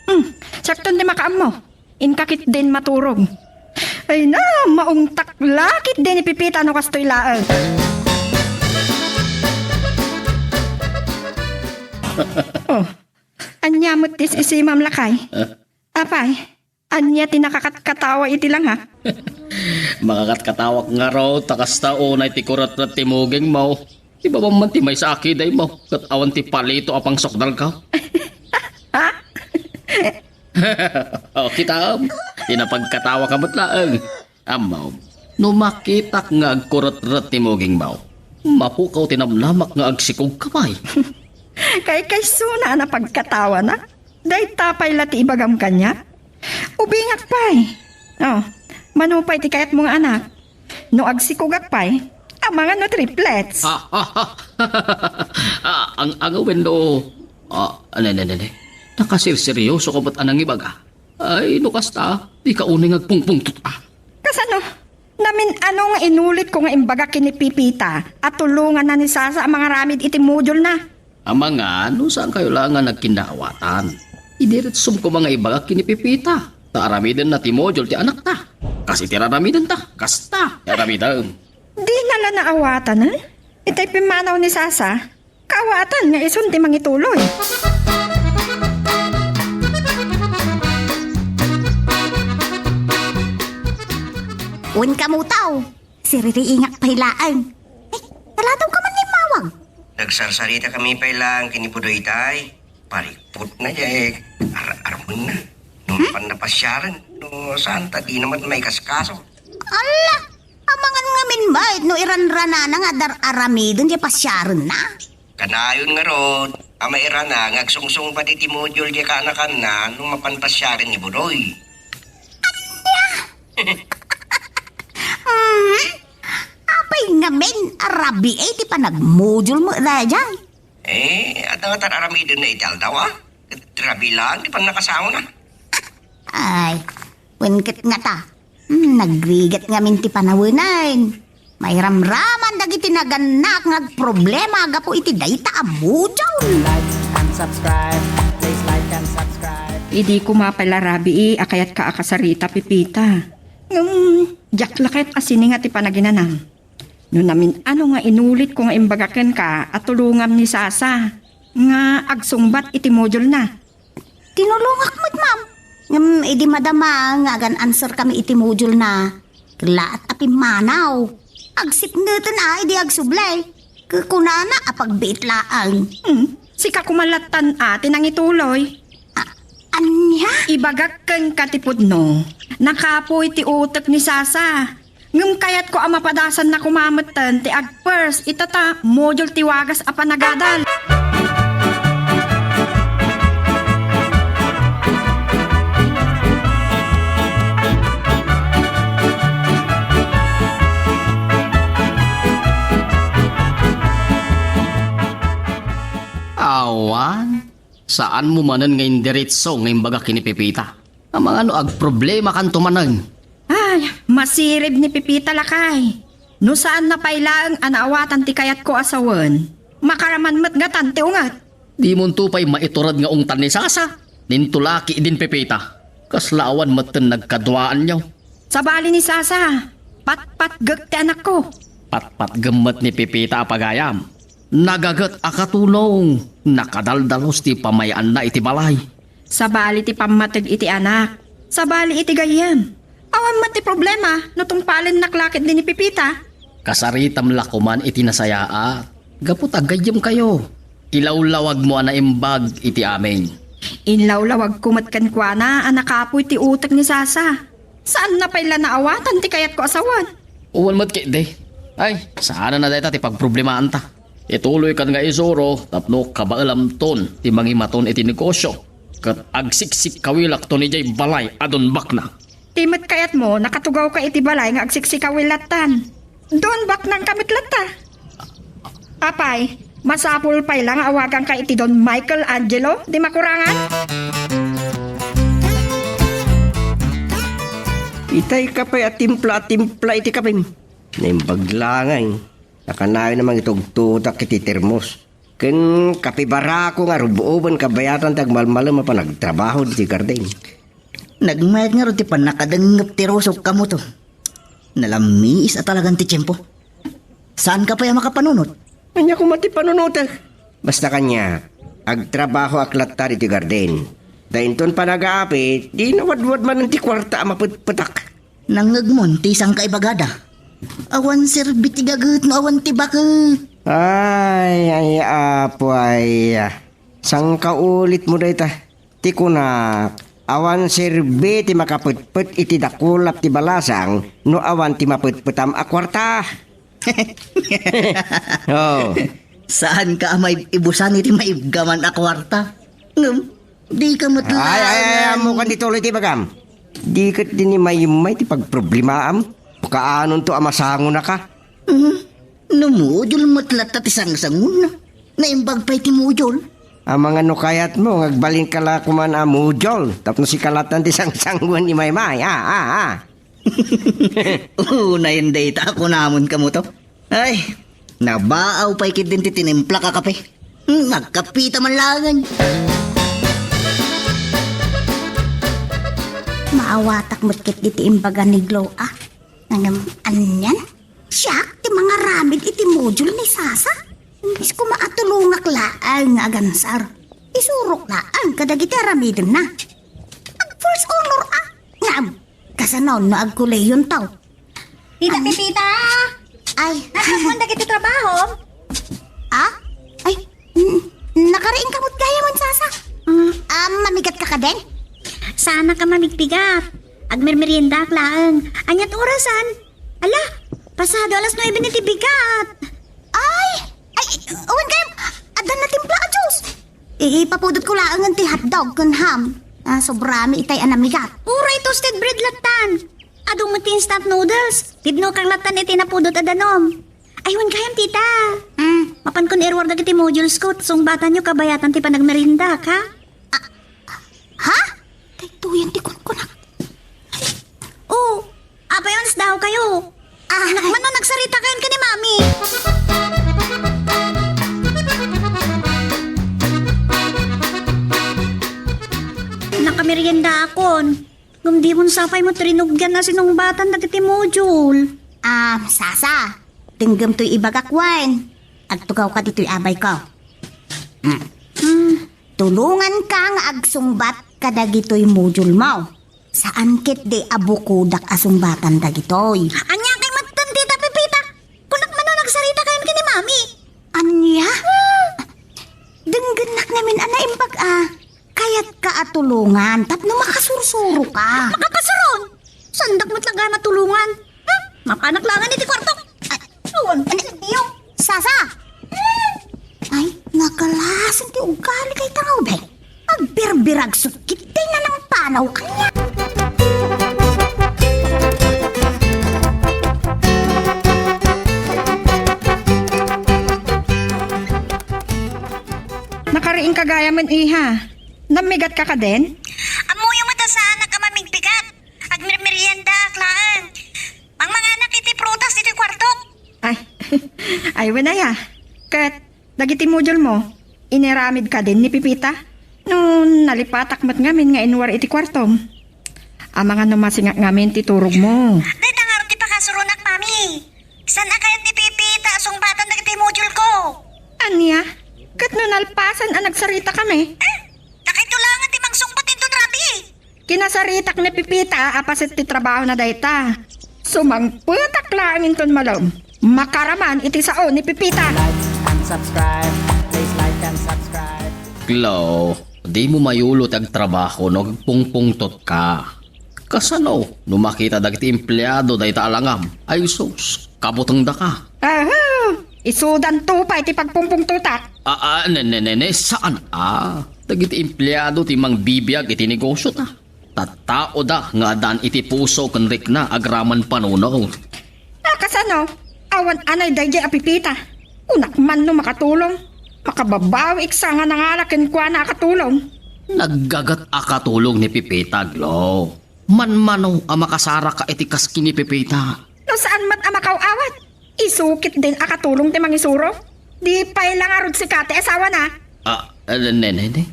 Hmm, siakton ti makaammo. Inka ketdin maturog. Ay na, maungtak la ketdi ni Pepita no kastoy laeng. Oh, ania met ti isisimam, lakay? Apay, ania ti nakakatkatawa iti langak? Makakatkatawak ngarud ta kasta unay ti kuretret ti mugingmo. Ibabam man ti maysa a kidaymo, ket awan ti palito a pangsukdalko. Ha? Oh, kitaem, ti napagkatawaka met laeng. Ammom, no makitak nga agkuretret ti mugingmo, mapukaw ti namnamak nga agsikogka pay. Kaykaysona a napagkatawanak. Dayta pay la ti ibagam kaniak. Ubingak pay. Oh, mano pay ti kayatmo nga anak? No agsikogak pay, amangan no triplets. Ah, ah, ah. Ah, ang, ang wenno, ah, ane, ane, ane. Nakaserseryoso ka met a nangibaga. Ay, no kasta, dika unay nga agpungpungtot, ah. Kasano? Namin-ano nga inulitko nga imbagak ken ni Pepita a tulonganna ni Sasa a mangaramid iti module na? Amangan, no saankayo la nga nagkinnaawatan. Idiretsom koma nga ibagak ken ni Pepita, ta aramidenna ti module ti anakta. Kas iti raramidenta, kasta ti aramidem. Dina la naawatan, eh? Itay pimmanaw ni Sasa, kaawatan nga isun ti mangituloy. Wen kamo taw, siririingak pay laeng. Ay, taladaw ka man immawag. Nagsarsarita kami pay laeng ken ni Pudoy, tay. Parikpot na, eh, ar-, armen na. No, hmm? Pan napasiaren, no, saan ta, di naman may kaskaso. Ala, amangan ngamin met, no iranrana na nga dar-, aramiden, di pasiaren na. Kanayon ngarud, a mairana, nga agsungsungbat iti module, di kaanakan na, no mapan pasiaren ni Budoy. Ania? Hmm? Apay ngamin, arabi, eh, ti panagmodule mo, dayjay? Eh, adda nga tar-aramiden na iti aldaw, a? Rabilan, ti pannakasango na. Ay, wen ket ngata. Hmm, nagrigat ngamin ti panawenan. Mairamraman dagiti nagannak nga agproblema gapu iti dayta a module. Like and subscribe. Please like and subscribe. Idi koma pay la rabii a kayatka a kasarita, Pepita. Ngem, diak la ket asininga ti panaginanam. No namin-ano nga inulitko nga imbaga kenka a tulongam ni Sasa nga agsungbat iti module na. Tinulongak met, ma'am. Ngem idi madama nga agan-answer kami iti module na, kellaat a pimmanaw. Agsipneten a idi agsublay. Kukunana a pagbiit laeng. Hmm, sika koma lattan a ti nangituloy. A-, ania? Ibagak kenka ti pudno, nakapuy ti utek ni Sasa. Ngem kayatko a mapadasanna koma metten ti ag-first ita ta module ti wagas a panagadal. Awan, saanmo manen nga indiretso nga imbaga ken ni Pepita. Amangan no agproblemakanto manen. Ay, masirib ni Pepita, lakay. No saanna pay laeng a naawatan ti kayatko a sawen, makaraman met ngatan ti unget. Dimonto pay maiturod nga ungtan ni Sasa. Ninto la ketdin, Pepita. Kasla awan metten nagkaduaanyo. Sabali ni Sasa, patpatgek ti anakko. Patpatgem met ni Pepita a pagayam. Nagaget a katulong, nakadaldalus ti pamay-anna iti balay. Sabali ti pammateg iti anak, sabali iti gayyem. Awan met ti problema no tungpalennak la ketdi ni Pepita. Kasaritam la koman iti nasayaat, gapu ta gayyemkayo. Ilawlawagmo a naimbag iti amin. Inlawlawagko met kenkuana a nakapuy ti utek ni Sasa. Saanna pay la naawatan ti kayatko a sawen. Awan met ketdi. Ay, saanen a dayta ti pagproblemaanta. Ituloykan nga isuro tapno kabaelamton ti mangimaton iti negosio. Ket agsiksikkawilakton idiay balay a don baknang. Ti met kayatmo, nakatugawka iti balay nga agsiksikawil lattan. Don baknangka met latta. Apay, masapul pay la nga awaganka iti Don Michelangelo, di makurangan? Itayka pay a timpla a timpla iti kapim. Naimbag la ngay. Nakanayon a mangitugtutak iti termos. Ken kapibarako nga rub-uben kabayatan ti agmalmalem a panagtrabaho iti garden. Nagmayat ngarud ti pannakadengngep ti rusok, kamoto. Nalammiis a talagan ti tiempo. Saanka pay a makapanunot? Ania koma ti panunotek? Basta kaniak, agtrabahoak latta iti garden. Ta inton panagaapit, di nawadwad manen ti kuarta a mapetpetak. Nangngegmon ti sangka ibagada. Awan serbi ti gaget no awan ti baket. Ay, ay, apo, ay. Sangkaulitmo dayta. Ti kunak, awan serbi ti makapetpet iti dakulap ti balasang no awan ti mapetpetam a kuarta. Oh. Saanka a maib-ibusan iti maibgaman a kuarta. Ngem, dika met Ay, ay, ay, laeng ammokan ditoy ti bagam. Di ket dinimaymay ti pagproblemaam. Kaanonto a masangonaka? Mhm. No module met latta ti sangsangonna. Naimbag pay ti module. Amangan no kayatmo nga agbalinka la koman a module tapno sika lattan ti sangsangon ni Maymay. Ah, ah, ah. Unayen dayta a kunamon kamoto. Ay, nabaaw pay ketdin ti tinimplak a kape. Hmm, agkapita man laengen. Maawatak met ketdi ti imbaga ni Glo, a. Ngem, anian? Siak ti mangaramid iti module ni Sasa? Imbes koma a tulongak laeng nga agansar, isurok laeng kadagiti aramidenna. Ag-first honor, a. Ngem, kasano no agkolehionto? Tita Pepita! Ay. Nasaan dagiti trabaho? Ah? Ay, n-, nakariingka met gayamen, Sasa. Kaden? Saanak a mamigpigat. Agmermeriendaak laeng. Aniat orasan? Ala, pasado alas nuebe iti bigat. Ay! Ay, wen kayam, addan natimpla a juice. Ipapudot ko laengen ti hotdog ken ham. Ah, sobra mi itay a namigat. Uray toasted bread lattan. Adu met ti instant noodles. Pudnokak lattan iti napudot a danum. Ay, wen kayam, tita. Mm. Mapankon iruar dagiti modules ko, sungbatanyo kabayatan ti panagmeriendak, ha? Ha? Daytoyen ti kunkunak. Oh, apay, awan daw kayo. Ah. Anak, mano nagsarita kayon ken ni Mami? Nakamerienda akon. Ngem dimon sapay met rinugian a sinungbatan dagiti module. Ah, Sasa, denggem toy ibagak wen. Agtugawka ditoy, abay ko. Mm. Mm. Tulonganka nga agsungbat kadagitoy module mo. Saan ketdi a bukodak a sungbatan dagitoy. Ania kay metten, Tita Pepita? Kunak mano nagsarita kayon ken ni Mami. Ania? Denggennak ngamin a naimbag a. Kayatka a tulongan tapno makasursuroka. Makapasuron? Saandak met la gayam a tulongan. Hmm? Mapanak laengen iti kuartok. Ay, awan, ani, Sasa! Ay, nagalasen ti ugali dayta nga ubing. Agbirbiag sukit ti nanangpanaw kaniak. Nakariingka gayamen, iha. Nammigatka kaden? Ammoyo met a saanak a mamigpigat. Agmermeriendaak laeng. Mangmanganak iti prutas iti kuartok. Ay, ay, wen aya. Ket dagiti module mo, iniramid kaden ni Pepita? No nalipatak met ngamin nga inruar iti kuartom. Amangan no masingak ngamin ti turogmo. Dayta ngarud ti pakasuronak, Mami. Saan a kayat ni Pepita a sungbatan dagiti module ko. Ania? Ket no nalpasan a nagsarita kami? Eh, dakayto laengen ti mangsungbat inton rabii. Kinasaritak ni Pepita a paset ti trabahona dayta. Sumangpetak laeng inton malem. Makaraman iti sao ni Pepita. Like and subscribe. Please like and subscribe. Glo, dimo mayulo ti agtrabaho no agpungpungtotka. Kasano no makita dagiti empleado dayta a langam? Ay sus, kabutengdaka. Aha! Isudanto pay ti pagpungpungtotak. Ah, ah, ne, ne, ne, ne, saan? Ah, dagiti empleado ti mangbibiag iti negosiota. Tattaoda nga addaan iti puso ken rikna agraman panuno. Ah, kasano? Awan anay daydiay a Pepita. Kunak man no makatulong. Makababawi iksa nga nangala kenkuana a katulong. Naggagat a katulong ni Pepita, Glo. Manmano a makasaraka iti kas ken ni Pepita. No saan met a makaw-awat, isukit din a katulong ti mangisuro. Di pay la ngarud sika ti asawana. Ah, eh, ne, ne, ne.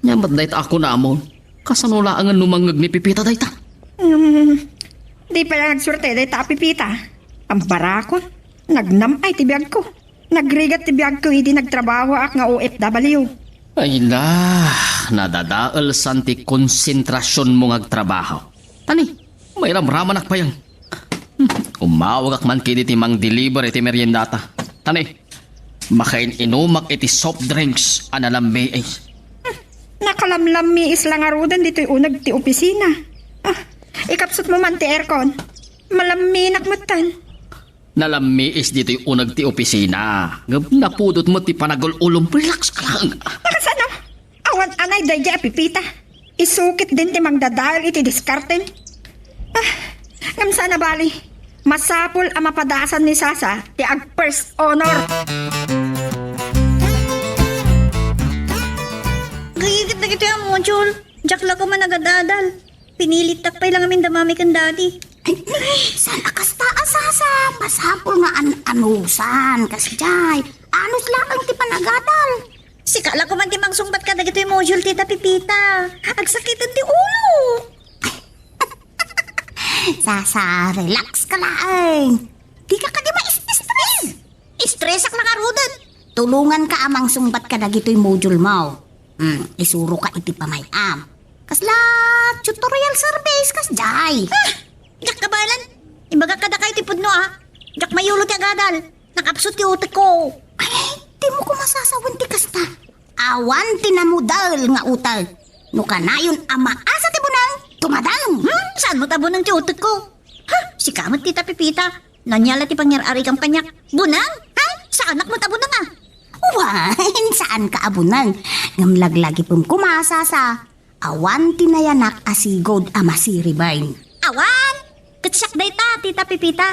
Nia met dayta a kunamon. Kasano laengen no mangngeg ni Pepita dayta? Hmm, di pay la nagsuerte dayta a Pepita. Ambarakon, nagnam-ay ti biagko. Nagrigat ti biagko idi nagtrabahoak nga O F W. Ay la, nadadaelsan ti konsentrasionmo nga agtrabaho. Tani, mairamramanak payen. Hmm, umawagak man kadi ti mangdeliver iti meriendata. Tani, makain-inumak iti soft drinks a nalammiis. Hmm, nakalamlammiis la ngaruden ditoy uneg ti opisina. Ah, ikapsutmo man ti aircon. Malamminak metten. Nalammiis ditoy uneg ti opisina. Ngem napudot met ti panagul-ulom. Relax ka lang. Nakasano? Awan anay daydiay a Pepita. Isukit din ti mangdadael iti diskarten. Ah, ngem saan a bali. Masapul a mapadasan ni Sasa ti ag-first honor. Agrigat dagitoy a module. Diak la koma nagadadal. Pinilitak pay la ngamin da Mami ken Daddy. Ay, saan a kasta a Sasa? Masapul nga an-anusan, kasdiay. Anus laeng ti panagadal. Sika la koma ti mangsungbat kadagitoy module, Tita Pepita. Agsakiten ti ulo. Sasa, relax ka laeng. Dika kadi ma-stress. Stressak la ngaruden. Tulonganka a mangsungbat kadagitoy module mo. Hmm, isuroka iti pamay-am. Kasla tutorial service, kasdiay. Ah! Diak kabaelan. Ibagak kadakayo ti pudno, a. Diak mayulo ti agadal. Nakapsut ti utekko. Ay, dimo koma sasawen ti kasta. Awan ti namudel nga utek. No kanayon a maasa ti bunang, tumadam! Hmm, saan met a bunang ti utekko? Ha, sika met, Tita Pepita. Ania la ti pangyar-arigam kaniak? Bunang? Ha? Saanak met a bunang, a? Wen, saanka a bunang. Ngem laglagipem koma, Sasa. Awan ti nayanak a sigud a masiriben. Awan! Ket siak dayta, Tita Pepita.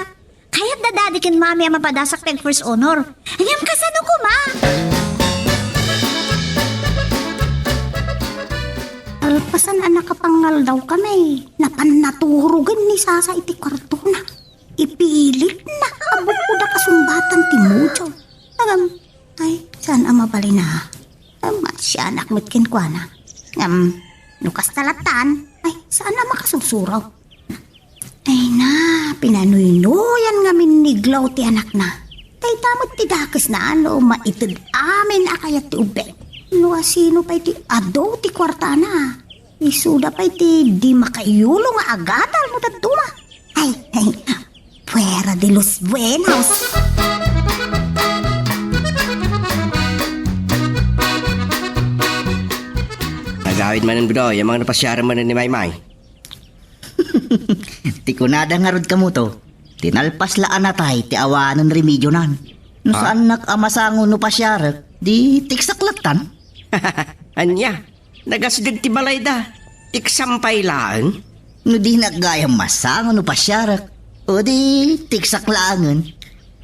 Kayat da Daddy ken Mami a mapadasak ti ag-first honor. Ngem kasano koma? Kalpasan a nakapangaldaw kami, napan naturogen ni Sasa iti kuartona. Ipilitna a bukod a kasungbatan ti module. Agam, ay, saan a mabalin a? Masianak met kenkuana. Ngem, no kasta lattan, ay, saan a makasursuro? Ay na, pinanuynoyan ngamin ni Glo ti anakna. Dayta met ti dakesna no maited amin a kayat ti ubbing. No asino pay ti adu ti kuartana, isuda pay ti di makaiyulo nga agadal no dadduma. Ay, ay, fuera de los buenos. Agawid manen, Budoy, amangan no pasiaren manen ni Maymay. Ti kunada ngarud kamoto, ti nalpas la a natay ti awanen remedionan. No Ah? saannak a masango no pasiarek, di tiksak lattan. Ania? Nagasdeg ti balayda. Tiksam pay laeng? No dinak gayam masango no pasiarek, o di tiksak laengen.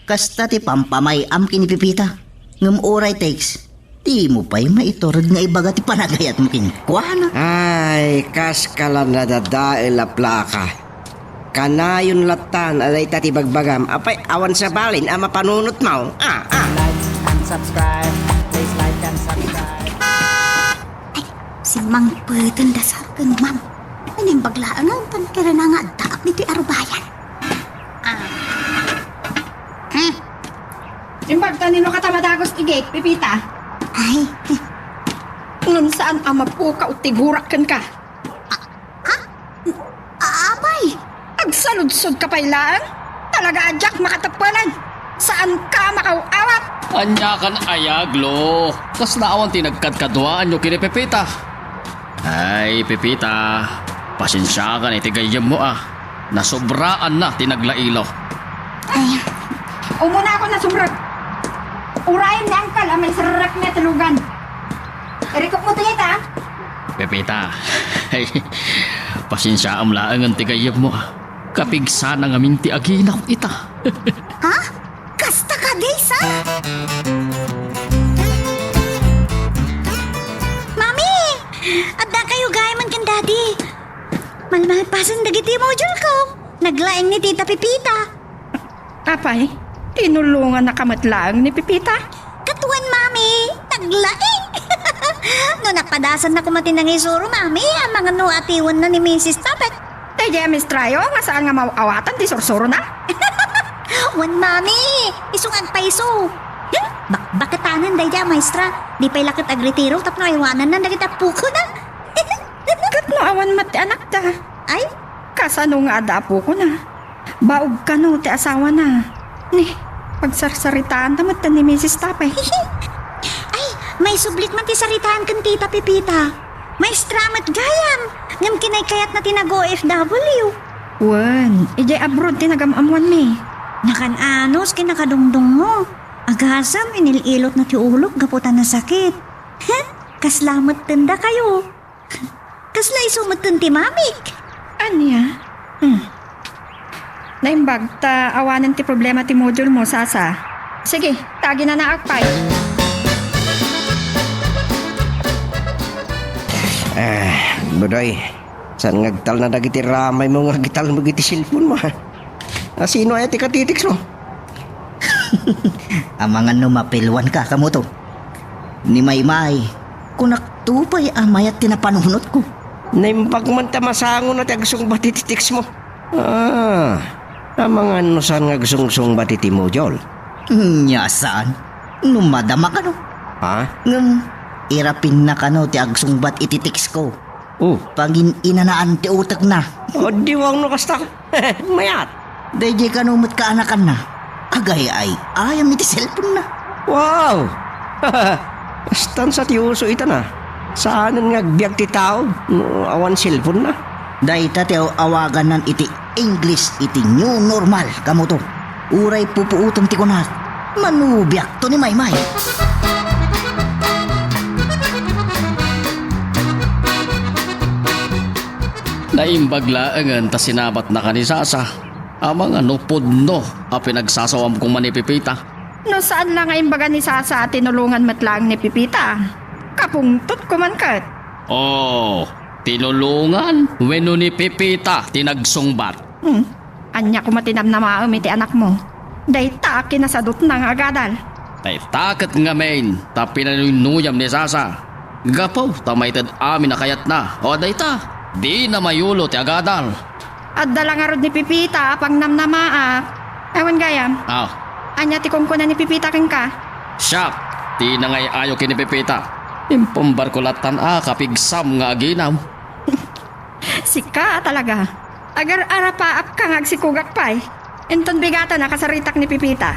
Kasta ti pampamay-am ken ni Pepita. Ngem uray tiks, dimo pay maiturod nga ibaga ti panagayatmo kenkuana. Ay, kaska la nadadael a plaka. Kanayon lattan a dayta ti bagbagam, apay awan sabalin a mapanunotmo. Ah, ah. Like and subscribe. Please like and subscribe. Ay, simmangpeten da Sar ken Ma'am. Ay, naimbag laeng, tan kirana nga addaak ditoy arubayan. Ah. Hmm. Imbag ta nino ka ta madagos ti gate, Pepita. Ay. Ngem saan a mapukaw ti gurak kenka. Ha? A-, apay? Agsaludsodka pay laeng? Talaga a diak makateppelan. Saanka a makaw-awat. Ania kan aya, Glo? Kasla awan ti nagkadkaduaanyo ken ni Pepita. Ay, Pepita, pasensiakan iti gayyemmo a. Nasobraanna ti naglailo. Ay, umunakon a sumrek. Urayen ni Angkel a maiserrekna ti lugan. Irikupmo ti ita. Pepita, ay, pasensiaam laengen ti gayyemmo a. Kapigsana ngamin ti aginak ita. Ha? Kasta kadi, Sar? Mami! Addakayo gayam ken Daddy. Malmalpasen dagiti module ko. Naglaing ni Tita Pepita. Apay, tinulongannaka met laeng ni Pepita? Ket wen, Mami, naglaing. No napadasanna koma ti nangisuro, Mami, amangan no atiwenna ni Misis Tapet. Daydiay a maestrayo nga saan nga maw-awatan ti sursurona? Wen, Mami, isu nga agpaiso. Hmm? Bakbaketanen daydiay a maestra. Di pay la ket agretiro tapno aywananna dagiti appokona. Ket no awan met ti anakda? Ay? Kasano nga adda appokona? Baog kano ti asawana. Ni, pagsarsaritaanta met ni Misis Tapay. Ay, maisublit man ti saritaan ken Tita Pepita. Maestra met gayam, ngem kinaykayatna ti nag-O F W. Wen, idiay abroad ti nagam-ammoanmi. Nakan-anos ken nakadungdungngo. Agasem, inil-ilotna ti ulok gapu ta nasakit. Heh, kasla metten dakayo. Kasla isu metten ti mamik. Ania? Hmm. Naimbag ta awanen ti problema ti module mo, Sasa. Sige, ta aginanaak pay. Eh, Budoy, saan nga agtalna dagiti ramaymo nga agitalmo iti cellphone mo, ha? A, sino aya ti katitext mo? Amangan no mapilwanka, kamoto. Ni Maymay, kunakto pay a mayat ti napanunotko. Naimbag man ta masangona ti agsungbat iti text mo. Ah, amangan no saan nga agsungsungbat iti module. Nya saan? No madama kano. Ha? Ngem, irapinna kano ti agsungbat iti text ko. Oh. Pangin-inanaan ti utekna. O, di wang no kasta. Mayat. Daydiay kano met kaanakanna. Agay-ay-ayam iti cellphone na. Wow! Kastan sa ti uso ita na. Saanen nga agbiag ti tao no awan cellphone na. Dayta ti aw-awagannan iti English iti new normal, kamoto. Uray pupuotem ti kunak, manubiakto ni Maymay. Naimbag laengen ta sinabatnaka ni Sasa. Amangan no pudno a pinagsasawam koma ni Pepita. No saan la nga imbaga ni Sasa a tinulongan met laeng ni Pepita, kapungtot ko man ket. Oh, tinulongan wenno ni Pepita ti nagsungbat? Hmm. Ania koma ti namnamaem iti anakmo? Dayta a kinasadutna nga agadal. Dayta ket ngamin ta pinanuynuyam ni Sasa. Gapu ta maited amin a kayatna. O dayta, dina mayulo ti agadal. Adda la ngarud ni Pepita a pangnamnamaak. Awan gayam. Ah. Ania ti kunkuna ni Pepita kenka? Siak ti nangay-ayo ken ni Pepita. Impambarko lattan a kapigsam nga aginam. Sika a talaga. Agar-arapaapka nga agsikugak pay. Inton bigatan a kasaritak ni Pepita.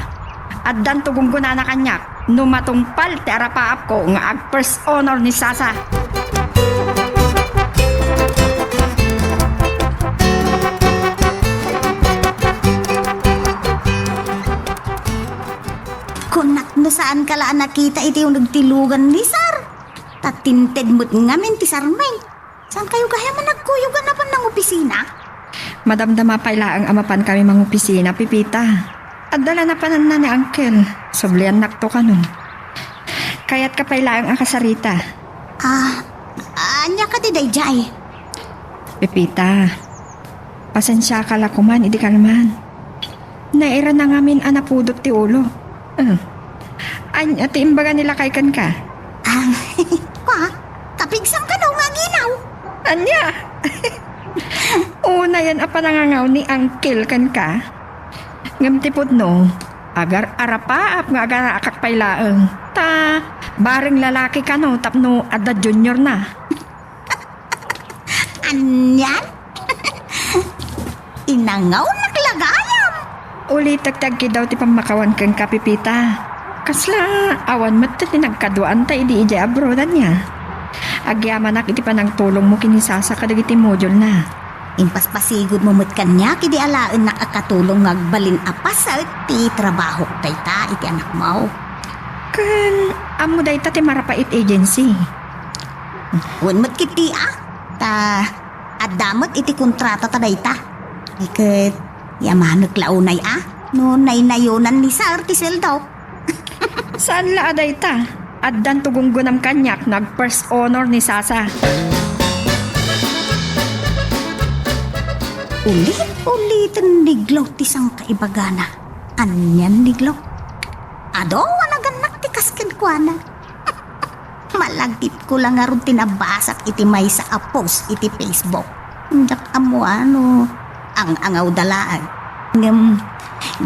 Addanto gunggonana kaniak no matungpal ti arapaapko nga ag-first honor ni Sasa. Kunak no saanka la a nakita iti uneg ti lugan ni Sar. Ta tinted met ngamin ti sarming. Saankayo gayam a nagkuyog a napan nangopisina? Madamdama pay laeng a mapankami mangopisina, Pepita. Adda la napananna ni Uncle. Subliannakto kano. Kayatka pay laeng a kasarita. Ah, ania kadi daydiay? Pepita, pasensiaka la koman idi kalman. Nairana ngamin a napudot ti ulo. Ah. Ania ti imbaga ni lakay kenka? Ah, kwa, kapigsam kano nga aginaw. Ania? Unayen a panangangaw ni Uncle kenka. Ngem ti pudno, agar-arapaap nga agaraakak pay laeng. Ta, bareng lalaki kano tapno adda junior na. Anian? Inangawnak la gayam. Ulitek ti agkidaw ti pammakawan kenka, Pepita. Kasla awan met ti nagkaduaanta idi idiay abroad, ania? Agyamanak iti panangtulongmo ken ni Sasa kadagiti module na. Impaspasigudmo met kaniak idi alaennak a katulong nga agbalin a paset ti trabahok dayta iti anakmo. Ken ammo dayta ti Marapait Agency. Wen met ketdi a, ta adda met iti kontratata dayta. Ay ket, yamanek la unay a, no naynayonan ni Sir ti sueldok. Saan la a dayta? Addanto gunggonam kaniak no ag-first honor ni Sasa. Ulit-uliten ni Glo ti sangkaibagana. Anian ni Glo? Adu a nagannak ti kas kenkuana. Malagipko la ngarud ti nabasak iti maysa a post iti Facebook. Diak ammo no ang-angawda laeng. Ngem,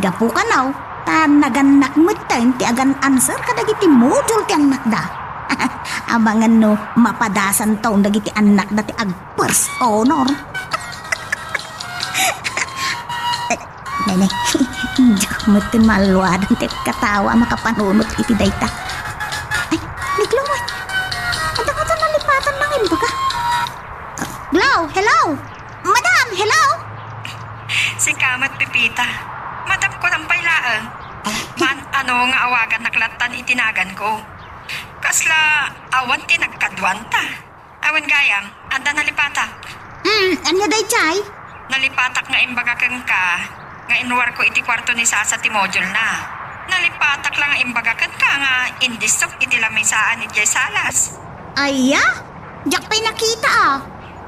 gapu kano, ta nagannak metten ti agan-answer kadagiti module ti annakda. Amangan no mapadasanto dagiti annakda ti ag-first honor. Nene, diak metten maaluadan ti katawa a makapanunot iti dayta. Ay, ni Glo met. Adda ngata nalipatan nga imbaga. Glo, hello? Madam, hello? Sika met, Pepita. Madam ko lang pay laeng. Man-ano nga awagannak lattan iti naganko. Kasla awan ti nagkaduanta. Awan gayam, adda nalipatak. Hmm, ania daydiay? Nalipatak nga imbaga kenka nga inwarko iti kuarto ni Sasa ti module na. Nalipatak la nga imbaga kenka nga indisok iti lamisaan idiay salas. Aya? Diak pay nakita a.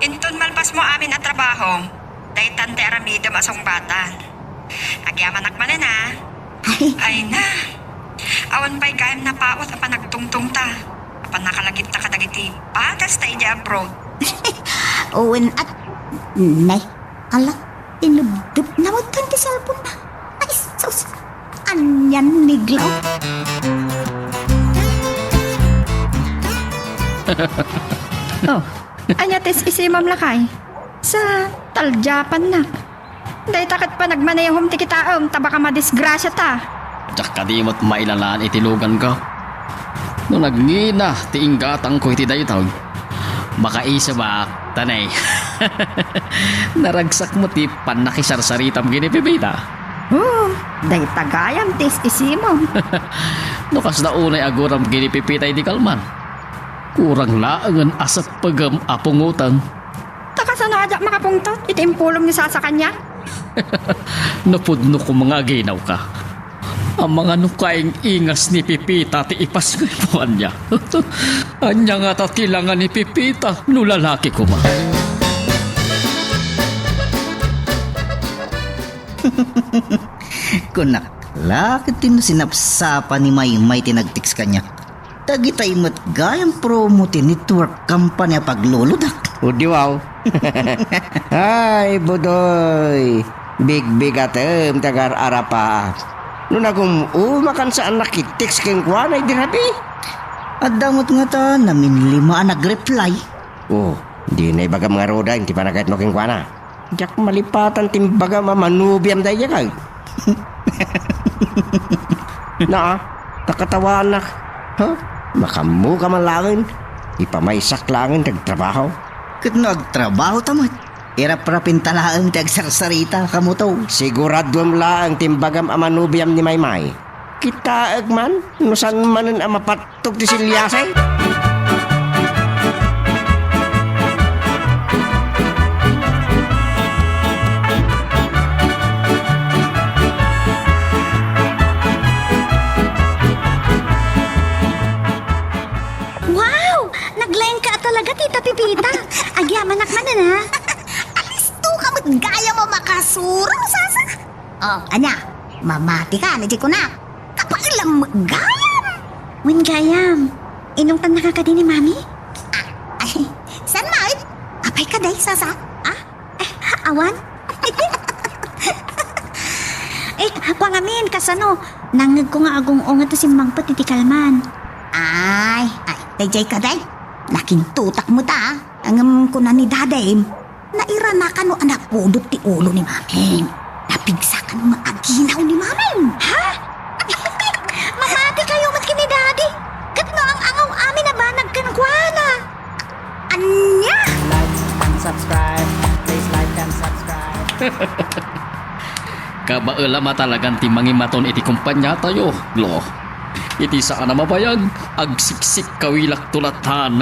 Inton malpasmo amin a trabaho, daytan ti aramidem a sungbatan. Agyamanak manen a. Ay. Ay na. Awan pay gayam napaut a panagtungtongta. Apan nakalagitta kadagiti padasta idiay abroad. Wen at, nay, ala, inubdop na met ti cellphone na. Ay, sus, anian ni Glo? Oh, ania ti is-isimam lakay? Sa taljapannak. Dayta ket panagmanehom ti kitaem ta baka madisgrasiata. Diak kadi met mailalaan iti luganko. No nagngina ti inggatangko iti daytoy, Makaisubak, tanay. Naragsak met ti pannakisarsaritam ken ni Pepita. Oh, dayta gayam ti is-isimem. No kasla unay aguram ken ni Pepita idi kalman, kurang laengen a seppegem a pungoten. Ta kasano a diak makapungtot iti impulong ni Sasa kaniak? Napudno koma nga aginawka. Amangan no kaing-ingas ni Pepita ti ipasngaymo ania. Ania ngata ti langa ni Pepita no lalaki koma? Kunak la ket ti no sinapsapa ni Maymay ti nag-text kaniak. Dagitay met gayam promo ti network company a pagluludak. O, di wow. Ay, Budoy. Bigbigatem ti agar-arapa. No nagum-umakan saan nakitext kenkuana idi rabii. Adda met ngata naminlima a nag-reply. O, dina ibagam ngaruden ti panagayatmo kenkuana. Diak malipatan ti imbagam a manubiam daydiay kay. Naa, nakatawanak. Ha? Makammoka man laeng. Ipamaysak laeng ti agtrabaho. Ket no agtrabaho ta met, iraprapinta laeng ti agsarsarita, kamuto. Siguraduem laeng ti imbagam a manubiam ni Maymay. Kitaek man, no saan manen a mapattog ti siliasay. Wow! Naglaingka talaga, Tita Pepita. Agyamanak manen, ha? Alisto ka met gayam a makasuro, Sasa. Oh, ania? Mamati ka, ania ti kunak? Kapaelam met gayam! Wen gayam, inungtannaka kadi ni Mami? Ah, ay, saan met? Apay ka, day, Sasa? Ah? Eh, awan? Eh, kua ngamin, kasano? Nangngegko nga agung-unget ti simmangpet iti kalman. Ay, ay, daydiay ka, day. Nakintutak met, ah. Ngem kuna ni Dadim, nairana kano a napudot ti ulo ni Maming. Napigsa kano nga aginaw ni Maming. Ha? Mamati kayo met ken ni Daddy. Ket no ang-angaw amin a banag kenkuana. Ania? Like and subscribe. Please like and subscribe. Kabaelam a talagan ti mangimaton iti kompaniatayo, Glo. Iti saan a mabayag, agsiksik kawilak tulatan.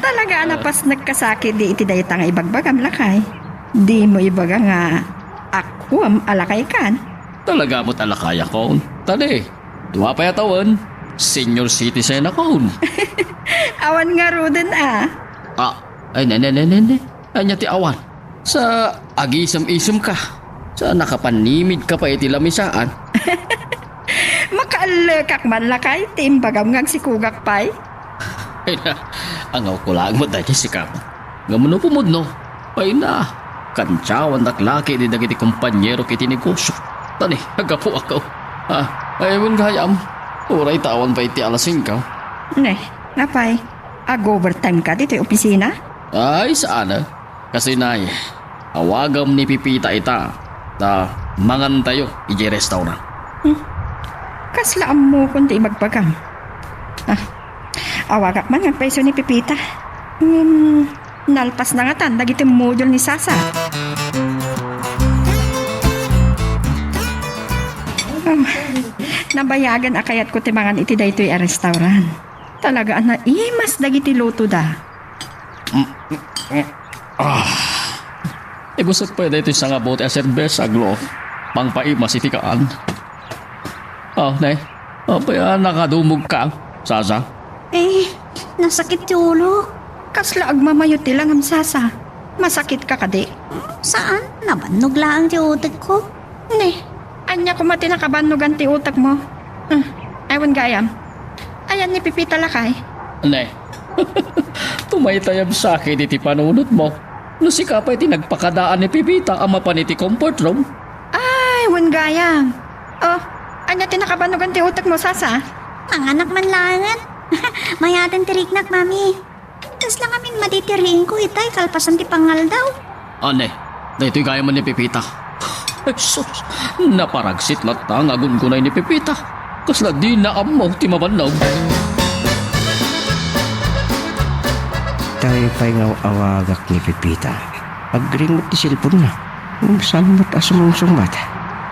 Talaga a napasnek kasakit di iti dayta nga ibagbagam, lakay. Dimo ibaga nga akuam a lakaykan. Talaga met a lakayakon. Tadi, dua pay a tawen, senior citizen akon. Awan ngaruden a. Ah, ay, ne, ne, ne, ne, ne. Ania ti awan? Sa agisem-isemka. Sa nakapanimidka pay iti lamisaan. Makaallekak man lakay ti imbagam nga agsikugak pay. Ay na, angawko laeng met daydiay sika. Ngem no pumudno, ay na, kantiawandak la ketdi dagiti kompanyerok iti negosio. Tani, aggapuak. Ah, ay, wen gayam, uray ta awan pay ti alas singko. Ne, apay, ag-overtime ka ditoy opisina? Ay, saan a. Kasinay, awagam ni Pipita ita, ta mangantayo idiay restaurant. Hmm. Kasla ammokon ti ibagbagam. Ah, awagak man nga agpayso ni Pipita. Hmm, nalpas na ngatan dagiti module ni Sasa. Ah, nabayagan a kayatko ti mangan iti daytoy a restaurant. Talaga a naimas dagiti lutoda. Ah. Ibusek pay daytoy sangabote a serbesa, Glo. Mangpaimas iti kaan. Oh, ne? Apay a nakadumogka, Sasa? Eh, nasakit ti ulok. Kasla agmamayo ti langam, Sasa. Masakitka kadi? Saan. Nabannog laeng ti utekko. Ne, ania koma ti nakabannogan ti utekmo? Hmm, ay, wen gayam. Ayan ni Pipita lakay. Ne, tumaytayabsakit iti panunotmo. No sika pay ti nagpakadaan ni Pipita a mapan iti comfort room. Ay, wen gayam. Oh, ania ti nakabannogan ti utekmo, Sasa? Manganak man laengen. Mayaten ti riknak, Mami. Kasla ngamin maditiriingko itay kalpasan ti pangaldaw. Ania, daytoy gayam ni Pipita. Ay, sus, naparagsit latta nga agungunay ni Pipita. Kasla dina ammo ti mabannog. Tay pay nga awagak ni Pepita. Agring met ti cellphone-na. Ngem saan met a sumungsungbat?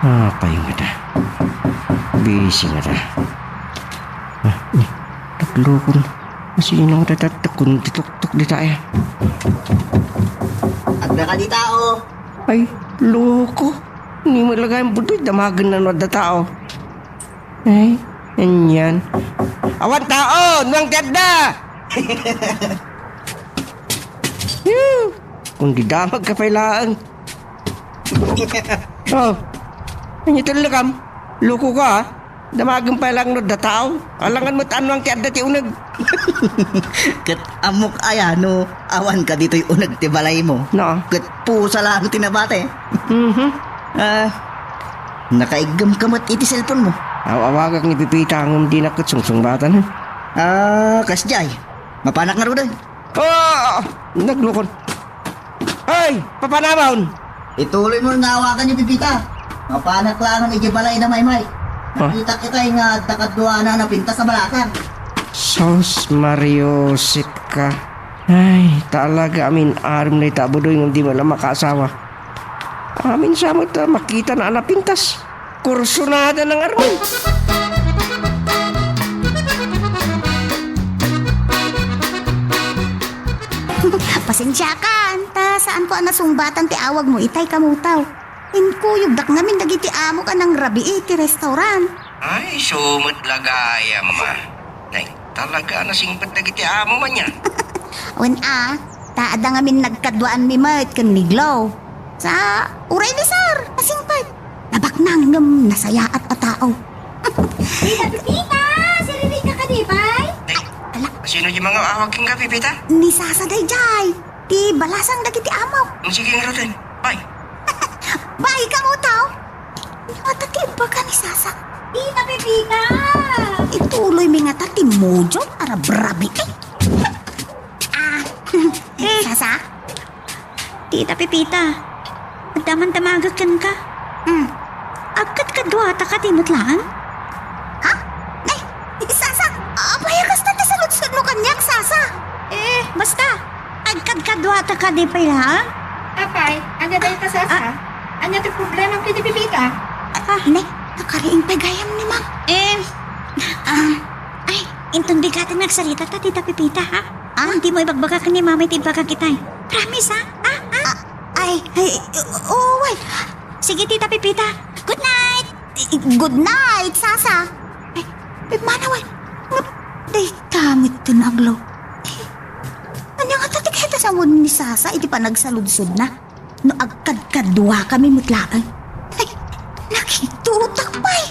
Apay ngata? Busy ngata. Ah, eh, tatlokon. Sino ngata tatta kun ti tuktok dita aya? Agda ka dita, oh. Ay, loko. Ni malagay ang butoy, damagen na no adda tao. Ay, anyan. Awan tao, nuang ti adda! Yoo! Kun di damag ka pay laeng. Oh, anya ti lakam? Loko ka, ah. Damagen pay laeng no adda tao. Alangan met a nuang ti adda ti uneg. Ket ammok aya no awan ka ditoy uneg ti balaymo. No. Ket pusa laeng ti nabati. Mhm. Ah, nakaiggem ka met iti cellphone-mo. Aw-awagak ni Pepita ngem dinak ket sungsungbatan. Ah, kasdiay. Mapanak ngaruden. Ah, naglukon. Ay, papanamon! Ituloy mo nga awagan ni Pepita. Mapanak laeng idiay balay da Maymay. Ah? Nakitak itay nga adda kaduana a napintas a balasang. Sus, Mario, sit ka. Ay, talaga amin-arim na ita a budoy ngem di man lang makaasawa. Amin sa met a makita na a napintas. Kursunada na ngarud. Pasensiakan, ta saanko a nasungbatan ti awagmo itay, Kamutaw. Inkuyogdak ngamin dagiti amok a nangrabii iti restaurant. Ay, isu met la gayam, a. Nay, talaga a nasingpet dagiti amo man yan. Wen a, ta adda ngamin nagkaduaanmi met ken ni Glo. Sa, uray ni Sir, nasingpet. Nabaknang ngem nasayaat a tao. Tita Pepita, siririt ka kadi pay? Ay, ala. Sino di mga awag kenka, Pepita? Ni Sasa daydiay. Ti balasang dagiti amok. Sige ngaruden. Bye. Bye, Kamutaw. Ania ngata ti ibaga ni Sasa? Tita Pepita! Ituloymi ngata ti module a rabrabii. Ah, Sasa? Tita Pepita, adda man damagek kenka. Hmm. Agkadkaduata kadi met laeng? Ha? Nay, Sasa, apay a kasta ti saludsodmo kaniak, Sasa? Eh, basta, agkadkaduata kadi pay laeng? Apay, ania dayta, Sasa? Ah. Ania ti problemam ken ni Pepita? Ah, nay, nakariing pay gayam ni Mang. Eh, ah, ay, inton bigaten nga agsarita ta, Tita Pepita, ha? Ah? Dimo ibagbaga ken ni Mamay ti imbagak itay. Promise, ha? Ah, ah? Ah, ay, ay, oo, wen. Sige, Tita Pepita. Good night! Good night, Sasa. Ay, pimmanaw, wen. Nga, dayta met ti aglaw. Ania ngata ti kayat a sawen ni Sasa iti panagsaludsodna? No agkadkaduakami met laeng. Ay, nakitutak pay.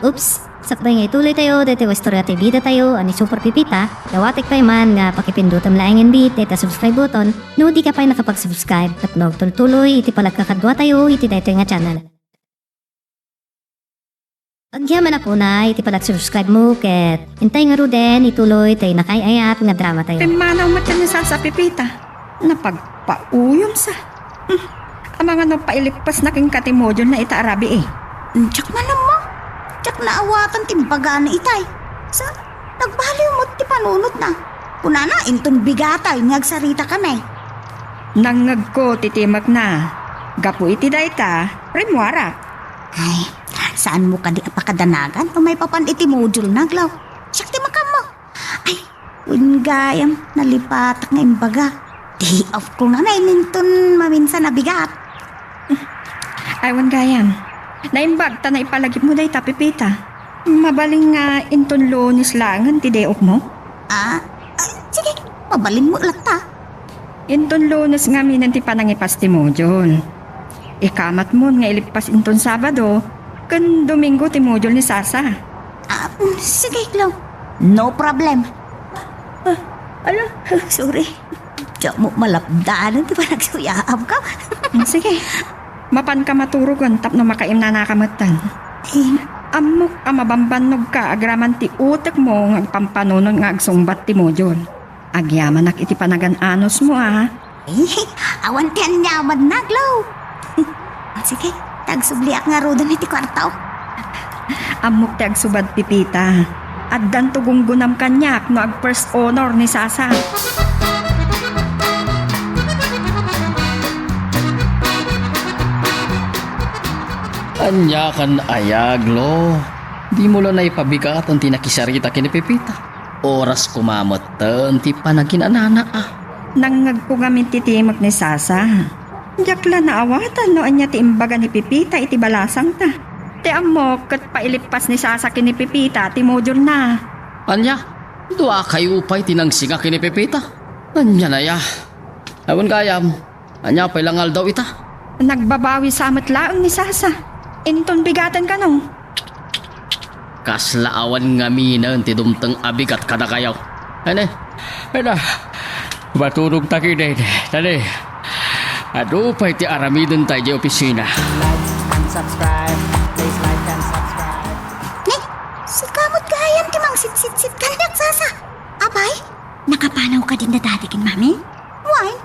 Oops! Sakbay nga ituloytayo daytoy nga istorya ti bidatayo a ni Super Pepita, dawatek pay man nga pakipindutem laeng inbit dayta subscribe button no dika pay nakapag-subscribe tapno agtultuloy iti panagkakaduatayo iti daytoy nga channel. Agyamanak unay iti panag-subscribe mo ket intay ngaruden ituloy tay nakaay-ayat nga dramatayo. Pimmanaw met ni Sasa, Pepita. Napagpauyom sa. Hmm. Amangan no pailippasna kenka ti module-na ita a rabii. Diak man ammo. Diak naawatan ti imbagana itay. Sa, nagbaliw met ti panunotna. Kunana, inton bigatay nga agsaritakami. Nangngegko ti timekna. Gapu iti dayta, rimmuarak. Ay, saanmo kadi a pakadanagan no maipapan iti module-na, Glo? Siak ti makaammo. Ay, wen gayam, nalipatak nga imbaga. Day off ko nga nay inton maminsan a bigat. Ay, wen gayam. Naimbag ta naipalagipmo dayta, Pepita. Mabalin nga inton Lunes laengen ti day off mo? Ah, ah, sige, mabalinmo latta. Inton Lunes ngamin ti panangipas ti module. Ikamatmon nga ilippas inton Sabado ken Domingo ti module ni Sasa. Ah, mm, sige, Glo. No problem. Ah, ala, sorry. Diak mo malapdanan ti panagsuyaam ka. Mm, sige. Mapanka maturogen tapno makaimnanaka metten. Eh. Ammok a mabambannogka agraman ti utekmo nga agpampanunot nga agsungbat ti module. Agyamanak iti panagan-anosmo, a. Eh, awan ti aniamanna, Glo. Sige, tagsubliak ngaruden iti kuarto. Ammok ti agsubad, Pepita. Addanto gunggonam kaniak no ag-first honor ni Sasa. Ania kan aya, Glo? Dimo la naipabigatan ti nakisarita ken ni Pepita. Oras koma metten ti panaginanana, a. Nangngegko ngamin ti timek ni Sasa. Diak la naawatan no ania ti imbaga ni Pepita iti balasangta. Ti ammok ket pailippas ni Sasa ken ni Pepita ti module-na. Ania? Duakayo pay ti nangsinga ken ni Pepita? Ania aya? Awan gayam. Ania pay la nga aldaw ita? Nagbabawi sa met laeng ni Sasa. Inton bigaten kano. Kasla awan ngaminen ti dumteng a bigat kadakayo. Ania? Ania? Maturogta ketdin. Tani, adu pay ti aramidenta idiay opisina. Like and subscribe. Please like and subscribe. Ne, sika met gayam ti mangsitsitsit kaniak, Sasa. Apay, nakapanaw kadin da Daddy ken Mami? Wen,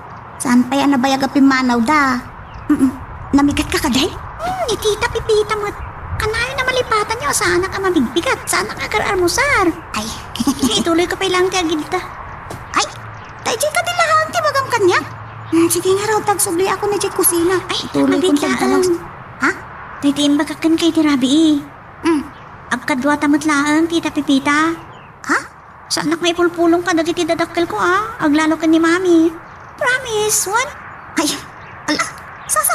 saan pay a nabayag a pimmanawda? Mm-mm. Namigatka kadin? Hmm, ni Tita Pepita met. Kanayon a malipatanyo a saanak a mamigbigat, saanak a agar-almusar. Ay. Ituloyko pay laeng ti agidta. Ay, daydiay kadi laeng ti ibagam kaniak? Hmm, sige ngarud, agsubliakon idiay kusina. Ay, ituloyko ti agdalas. Ha? Dayta imbagak kenka iti rabii. Hmm. Agkaduata met laeng, Tita Pepita. Ha? Saanak maipulpulong kadagiti dadakkelko, a. Aglalo ken ni Mami. Promise, wen? Ay, ala, Sasa,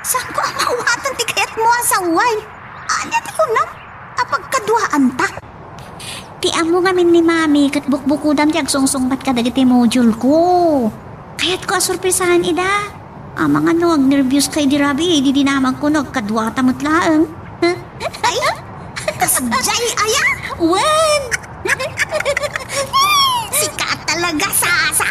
saanko a maawatan ti kayatmo a sawen? Ania ti kunam? Apagkaduaanta? Ti ammo ngamin ni Mami ket bukbukodam ti agsungsungbat kadagiti module-ko. Kayatko a sorpresahan ida. Amangan no agnerbios ka idi rabii, idi dinamagko no agkaduata met laeng. Ay, kasdiay aya? Wen! Sika talaga, Sasa!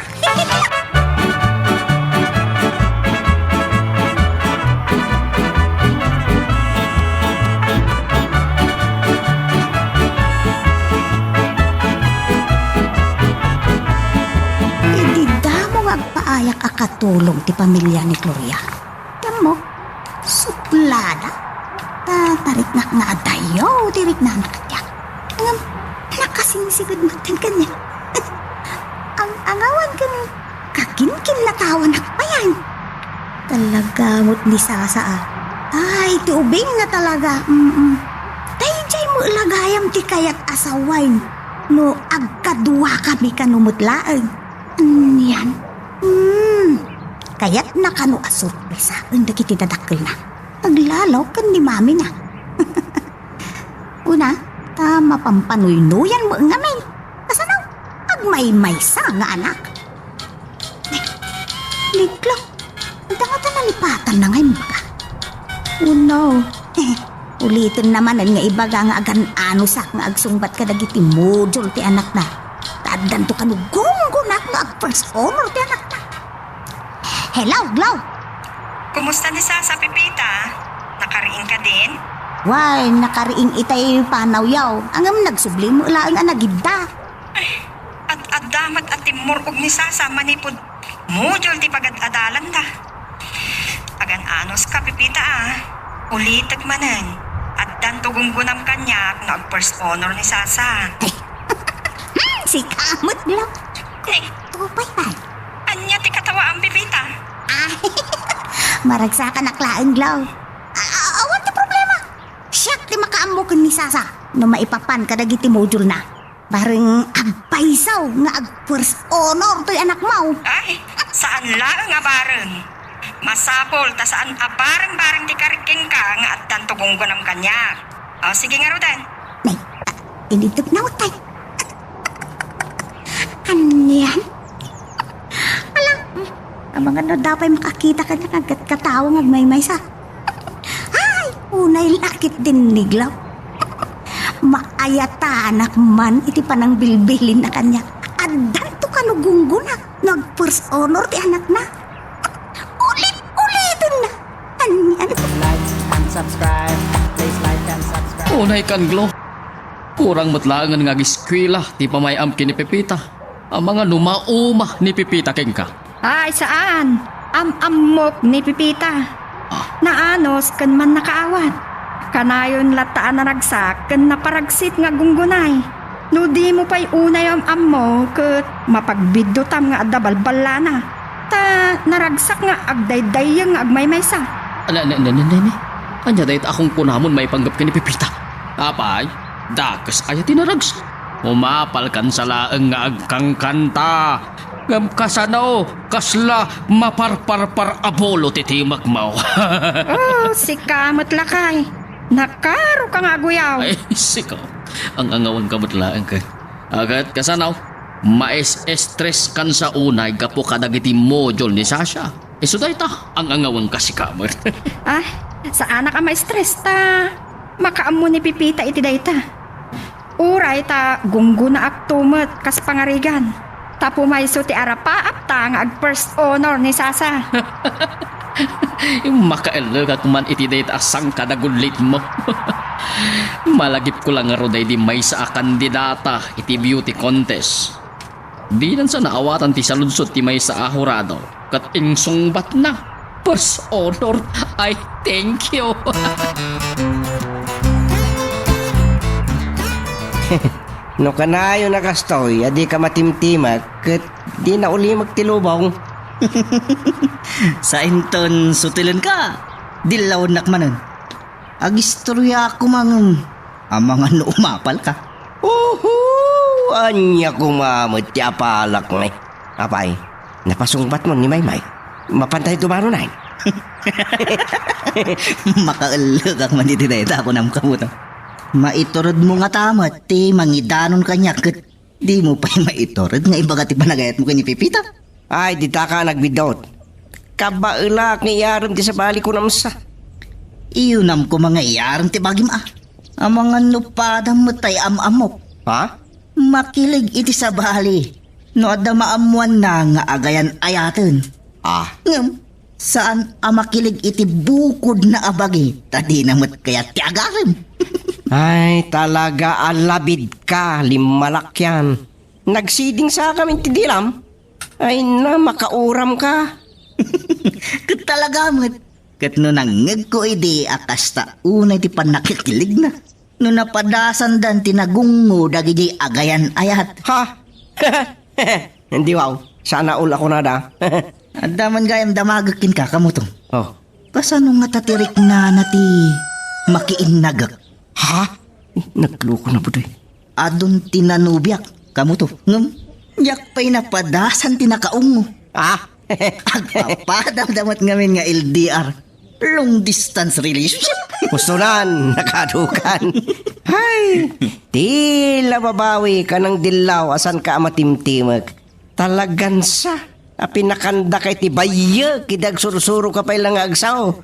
Idi damo nga agpaayak a katulong ti pamilia ni Gloria. Ti ammok, sublada. Ta, tariknak nga adayo ti riknana kaniak. Ngem, nakasingsiged metten kaniak. Ang-angawan ken kakinkinnatawanak payen. Talaga met ni Sasa, a. Ay, ti ubing nga talaga. Mm-mm. Daydiay met la gayam ti kayat a sawen no agkaduakami kano met laeng. Anian? Hmm, kayatna kano a sorpresaen dagiti dadakkelna? Aglalo ken ni mamina. Una, ta mapampanuynuyam met ngamin. Kasano? Agmaymaysa nga anak. Ay, Liglo. Ita ngata nalipatanna nga imbaga. Oh no. Ulitenna manen nga ibaga nga agan-anosak nga agsungbat kadagiti module ti anakna. Ta addanto kano gunggonak nga ag-first honor ti anakna. Hello, Glo! Kumusta ni Sasa, Pepita? Nakariing kadin? Wen, nakariing itay panawyo. Ngem nagsubli met laeng a nagidda. Ay, ad-adda met a timmur-og ni Sasa manipud module ti pagad-adalanda. Agan-anoska, Pepita, a. Ulitek manen, addanto gunggonam kaniak no ag-first honor ni Sasa. Ay. Hmm, sika met, Glo. Ni? Tupay pay. Ania ti katawaam, Pepita? Ay, maragsakanak laeng, Glo. A-, a-, awan ti problema. Siak ti makaammo ken ni Sasa no maipapan kadagiti module-na. Bareng agpayso nga ag-first honor toy anakmo. Ay, saan laeng a bareng. Masapul ta saan a bareng-bareng ti karik kenka nga addanto gunggonam kaniak. O, sige ngaruden. Nay, a, inidep na utay. Anian? Ala, amangan no adda pay makakita kaniak nga agkatkatawa nga agmaymaysa. Ay, unay la ketdin ni Glo. Maayatanak man iti panangbilbilinna kaniak. Addanto kano gunggonak no ag-first honor ti anakna. Ulit-ulitenna. Anian? Like and subscribe. Please like and subscribe. Unay kan, Glo. Kurang met laengen nga ageskuela ti pamay-am ken ni Pepita. Amangan no mauma ni Pepita kenka. Ay, saan. Am-ammok ni Pepita. Ah. Naanos ken mannakaawat. Kanayon latta a naragsak ken naparagsit nga aggunggunay. No dimo pay unay am-ammo ket mapagbiddutam nga adda balballana. Ta naragsak nga agdaydayyeng nga agmaymaysa. Ne, ne, ne, ne, ne, ne. Ania dayta a kunkunamon maipanggep ken ni Pepita? Apay, dakes aya ti naragsak? Umapalkansa laeng nga agkankanta. Ngem kasano, kasla maparparpar a bulo ti timekmo? Oh, sika met lakay. Nakaroka nga aguyaw. Ay, sika. Ang-angawanka met laeng ket. Agat kasano? Mais-stress kansa unay gapu kadagiti module ni Sasha. Isu dayta, ang-angawanka sika met. Ah, saanak a ma-stress ta makaammo ni Pepita iti dayta. Uray ta gunggonaak to met kas pangarigan. Ta pumayso ti arapaapta nga ag-first honor ni Sasa. Makaellekak man iti dayta a sangkadagulitmo. Malagipko la ngarud daydi maysa a kandidata iti beauty contest. Dinansa naawatan ti saludsod ti maysa a hurado ket insungbatna, "First honor, I thank you." No kanayon a kastoy a dika matimtimek ket dina ulimek ti lubong. Sainton sutilenka, dillawennak manen. Agistorya koma ngem, amangan no umapalka. Uhu! Ania koma met ti apalak ne? Apay, napasungbatmo ni Maymay? Mapantay tumaro nay? Makaellekak man iti dayta a kunam kamuto. Maituredmo ngata met ti mangidanon kaniak ket dimo pay maitured nga ibaga ti panagayatmo ken ni Pepita. Ay, dita ka nagbiddut. Kabaelak nga iyarem ti sabali ko namsa. Iyunam koma nga iyarem ti bagim a. Amangan no padam met tay am-ammok. Ha? Makileg iti sabali no adda maammoanna nga agayan-ayaten. Ah. Ngem, saan a makileg iti bukodna a bagi, ta dina met kayat ti agarem. Ay, talaga a labid ka, limmalakyan. Nagsiding sa kami ti dilam. Ay na, makauram ka. Ket talaga met, ket no nangngegko idi a kasta unay ti pannakikilegna. No napadasandan ti nagungngo dagiti agayan-ayat. Ha? Hindi, wow. Sana all ako nada. Adda man gayam damagek kenka, kamuto. Oh. Kasano ngata ti riknana ti makiinnagek? Ha? Nagluko na butoy. Adun ti nanubiak, kamuto. Ngem, diak pay napadasan ti nakaungo. Ah? Agpapadamdam met ngamin nga L D R. Long distance relationship. Usunan, nakadukan. Hay, ti lababawi ka nang dillaw, asan ka a matimtimek? Talagansa, a pinakanda kay ti bayyek, idi agsursuro ka pay la nga agsao.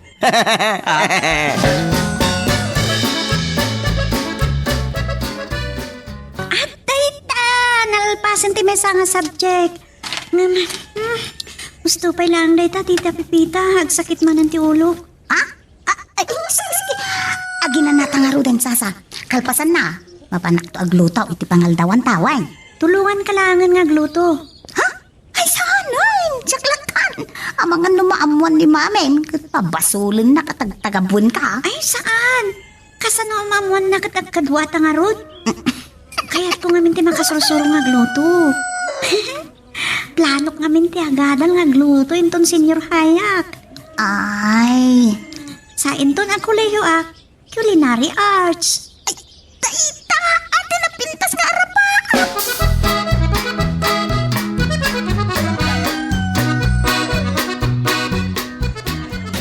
At dayta, nalpasen ti maysa nga subject. Ngem, hmm, gusto pay laeng dayta, Tita Pepita, agsakit manen ti ulok. Ah? Ah, ay, sige, sige. Aginanata ngaruden, Sasa. Kalpasanna, mapanakto agluto iti pangaldawan tawen. Tulonganka laengen nga agluto. Ha? Ay, saan? Ay, diak lakan. Amangan no maammoan ni Mamim, ket pabasolenna ket agtagabuenka. Ay, saan? Kasano a maammoanna ket agkaduata ngarud? Kayatko ngamin ti makasursuro nga agluto. Planok ngamin ti agadal nga agluto inton senior high-ak. Ay. Sa inton agkolehiyoak, culinary arts. Ay, dayta, ati napintas nga arapaap.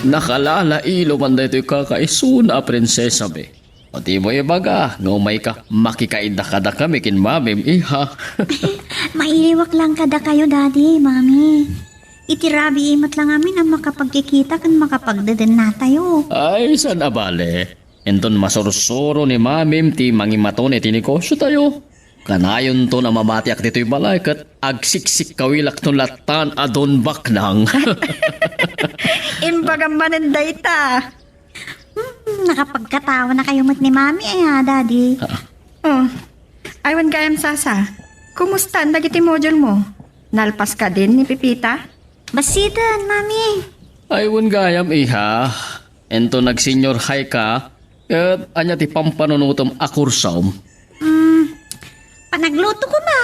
Nakalalailo man daytoy kakaisuna a prinsesa, be. Pati mo ibaga nga umayka, makikaida kadakami ken Mamim, iha. Mailiwak lang kadakayo, Daddy, Mami. Iti rabii met lang amin a makapagkikita ken makapagdedennatayo. Ay, saan a bale. Inton masursuro ni Mamim ti mangimaton iti negosiotayo. Kanayonton a mamatiak ditoy balay ket agsiksikkawilakton lattan a don baknang. Imbagam manen dayta. Hmm, nakapagkatawa na kayo met ni Mami, ay, ah, Daddy. Ah. Oh, aywan gayam, Sasa. Kumusta dagiti module mo? Nalpas ka din ni Pipita? Basiten, Mami. Aywan gayam, iha. Ento nag-senior high ka, ket anya ti pampanunotem a kursom? Hmm, panagluto koma.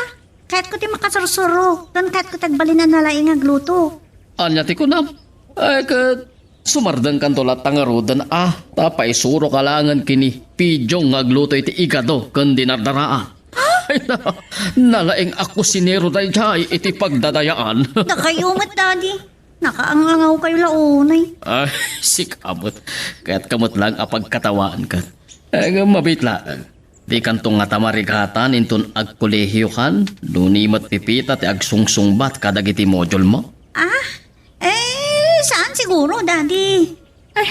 Kayatko ti makasursuro, ken kayatko ti agbalin a nalaing nga agluto. Anya ti kunam? Ay, ket Sumardengkanto latta ngaruden a ta paisuroka laengen ken ni Pidyo nga agluto iti igado ken dinardaraan. Ay, na, nalaing a kusinero daydiay iti pagdadayaan. Dakayo met, Daddy. Nakaangangaw kayo la unay. Ay, sika met. Kayatka met laeng a pagkatawaanka. Ay, ngem mabiit laeng. Dikanto ngata marigatan inton agkolehiokan, no ni met Pepita ti agsungsungbat kadagiti module mo? Ah? Eh, saan siguro, Daddy? Ay,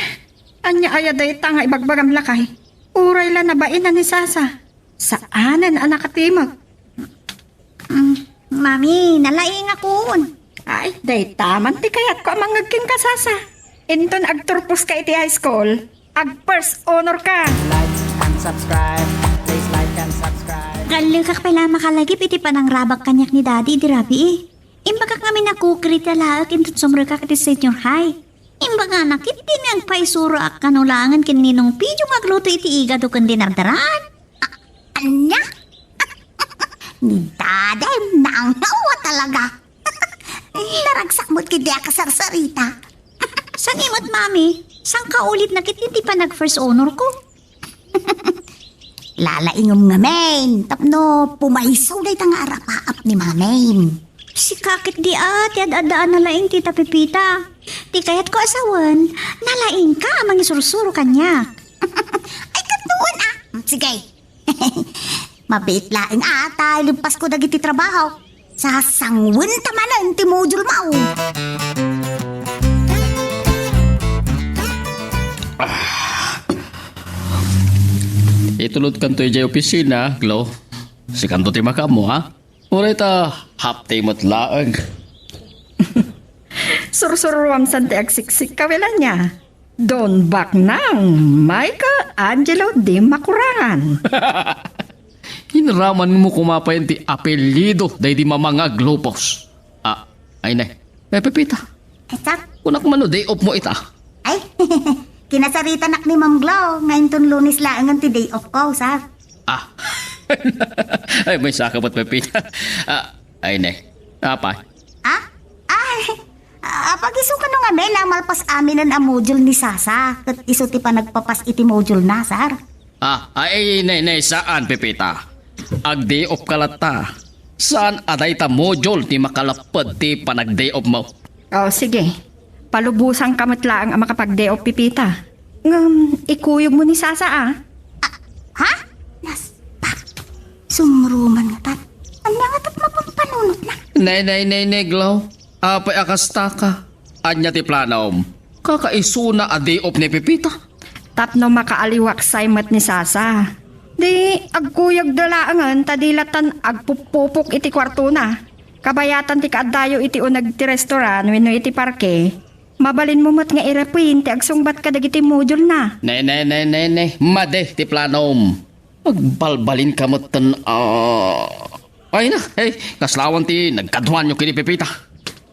ania aya dayta nga ibagbagam, lakay? Uray la nabainan ni Sasa. Saanen a nakatimok. Mm, Mami, nalaingakon. Ay, dayta man ti kayatko a mangngeg kenka, Sasa. Inton agturposka iti high school, ag-first honor ka. Like and subscribe. Please like and subscribe. Kallekak pay la makalagip iti panangrabak kaniak ni Daddy idi rabii. Imbagak ngamin a kukurita laeng inton sumrekak iti senior high. Imbagana ketdi nga agpaisuroak kano laengen ken Ninong Pidyo nga agluto iti igado ken dinardaraan. A-, ania? Ni Daddy, nangaw a talaga. Naragsak met ketdi a kasarsarita. Saan met, Mami? Saan ka ulit na ketdi ti panag-first honor ko? Lalaingem ngamin, tapno pumayso dayta nga arapaap ni Mamin. Sika ketdi a, ti ad-addaan na laeng, Tita Pepita. Ti kayatko a sawen, nalaingka a mangisursuro kaniak. Ay, ket no, a. Sige. Mabiit laeng a, ta ilempasko dagiti trabaho. Sasangwenta manen ti module mo. Itulodkanto idiay opisina, Glo. Sikanto ti makaammo, ha? Uray ta half day met laeng. Sursuruam san ti agsiksik ka, Wilania. Don Baknang Michelangelo de Macurangan. Inramanmo koma pay ti apelyido daydi mamangaglupos. Ah, ay ne. Eh, Pepita. Ay, sir. Kunak man no day off mo ita. Ay, kinasaritanak ni Ma'am Glo nga inton Lunes laengen ti day off ko, sir. Ah. Ay, maysa ka met, Pepita. Ah, ay ne. Apa? Ah? Ay, ah, pag-isu kano ngamin a malpas aminen a module ni Sasa, ket isu ti panagpapas iti module na, sir. Ah, ay, nay, nay, saan, Pepita? Ag-day off ka latta. Saan a dayta module ti makalapped ti panag-day off mo? Oh, sige. Palubosanka met laeng a makapag-day off, Pepita. Ngem, ikuyogmo ni Sasa, ah. Ah, ha? Naspak. Sumruman nga tat. Ania nga tat mapampanunotna? Nay, nay, nay, nay, Glo. Apay a kasta ka? Ania ti planom? Kakaisuna a day off ni Pepita? Tapno makaaliwaksay met ni Sasa. Di, agkuyogda laengen ta di latan agpupupok iti kuartona. Kabayatan ti kaaddayo iti uneg ti restoran wenno iti parke, mabalinmo met nga irapin ti agsungbat kadagiti module na. Ne, ne, ne, ne, ne. Madi ti planom. Agbalbalinka metten, ah, ay na, eh, kaslawan ti nagkaduanyo ken ni Pepita.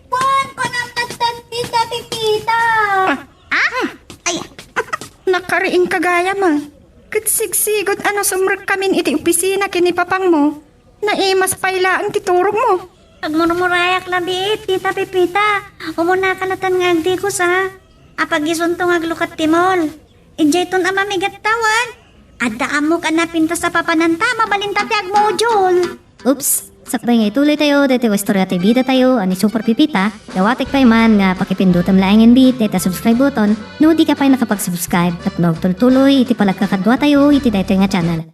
Wan, panangtagtag, Tita Pepita. Ah? Ah? Ay. Nakariingka gayam, ah. Ket sigsigud a no sumrekkamin iti opisina ken ni papangmo, naimas pay laeng ti turogmo. Agmurmurayak labiit, Tita Pepita. Umunaka latta nga agdigos, ah. Apag-isunto nga aglukat ti mall. Idiayton a mamigattawen. Adda ammok a napintas a papananta, mabalinta ti agmodule. Oops! Sakbay nga ituloy tayo daytoy nga istorya ti bida tayo a ni Super Pepita, dawatek pay man nga pakipindutem laengen bi dayta subscribe button no di ka pay nakapag-subscribe tapno agtultuloy iti panagkakadua tayo iti daytoy nga channel.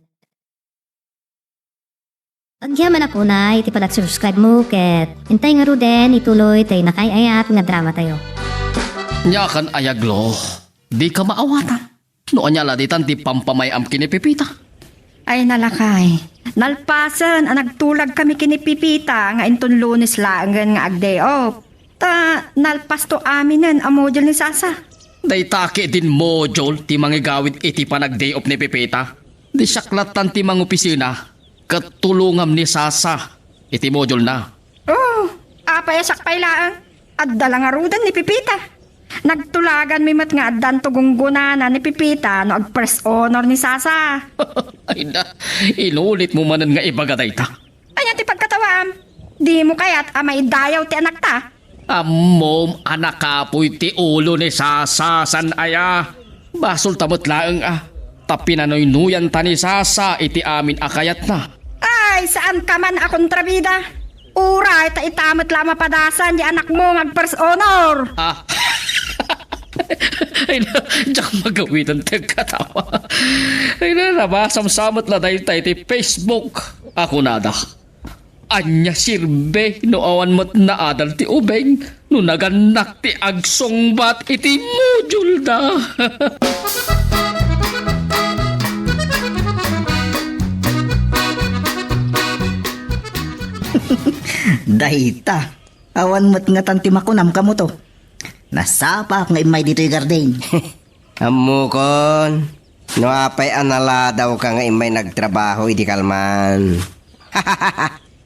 Agyamanak unay iti panag-subscribe mo ket intay ngaruden ituloy tay nakaay-ayat nga drama tayo. Ania kan aya, Glo? Dika maawatan. No ania la ditan ti pampamay-am ken ni Pepita? Ay, nalakay. Nalpasen a nagtulagkami ken ni Pepita nga inton Lunes laengen nga ag-day off. Ta nalpasto aminen a module ni Sasa. Dayta ketdin module ti mangigawid iti panag-day off ni Pepita. Di siak lattan ti mangopisina ket tulongam ni Sasa iti module na. Oh, apay a siak pay laeng? Adda la ngaruden ni Pepita. Nagtulaganmi met nga addanto gunggonana ni Pepita no ag-first honor ni Sasa. Ay na, inulitmo manen nga ibaga dayta. Ania ti pagkatawaam? Dimo kayat a maidayaw ti anakta? Ammom a nakapuy ti ulo ni Sasa san aya. Basolta met laeng a, ta pinanuynuyanta ni Sasa iti amin a kayatna. Ay, saan ka man a kontrabida. Uray, ta ita met la a mapadasan di anakmo nga ag-first honor. Ah. Ay na, diak magawidan ti agkatawa. Ay na, nabasam sa met la dayta iti Facebook. Ako nada. Ania sirbi no awan met naadal ti ubing no nagannak ti agsungbat iti module da? Dayta, awan met ngatan ti makunam kamoto. Nasapaak nga immay ditoy garden. Ammokon, no apay a naladawka nga immay nagtrabaho idi kalman.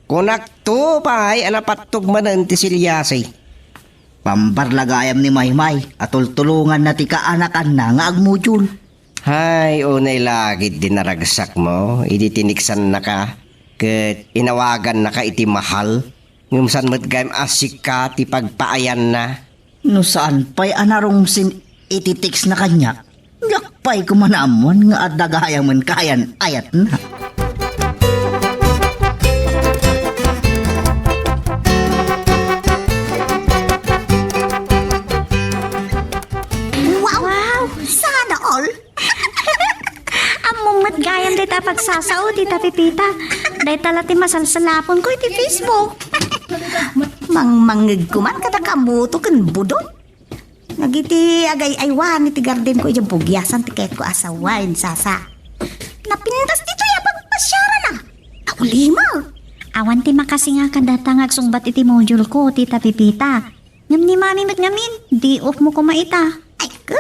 Kunakto pay a napattog manen ti siliasi. Pambarlagayam ni Maymay a tultulonganna ti kaanakanna nga agmodule. Hay, unay la ketdi naragsakmo idi tiniksannaka ket inawagannaka iti mahal. Ngem saan met gayam a sika ti pagpaayanna? No saan pay a narungsin iti text na kaniak, diak pay koma naammuan nga adda gayamen kayan-ayatna. Wow! Wow! Sana all! Ammom met gayam dayta a pagsasao, Tita Pepita. Dayta la ti masalsalaponko iti Facebook. Mangmangngegko man kada kamoto ken Budoy. Dagiti agay-aywan iti gardenko idiay bugiasan ti kayatko a sawen, Sasa. Napintas ditoy a pagpasiarana. Aulima. Awan ti makasinga kadata nga agsungbat iti module ko, Tita Pepita. Ngem ni Mami met ngamin, day off mo koma ita. Ay, ko?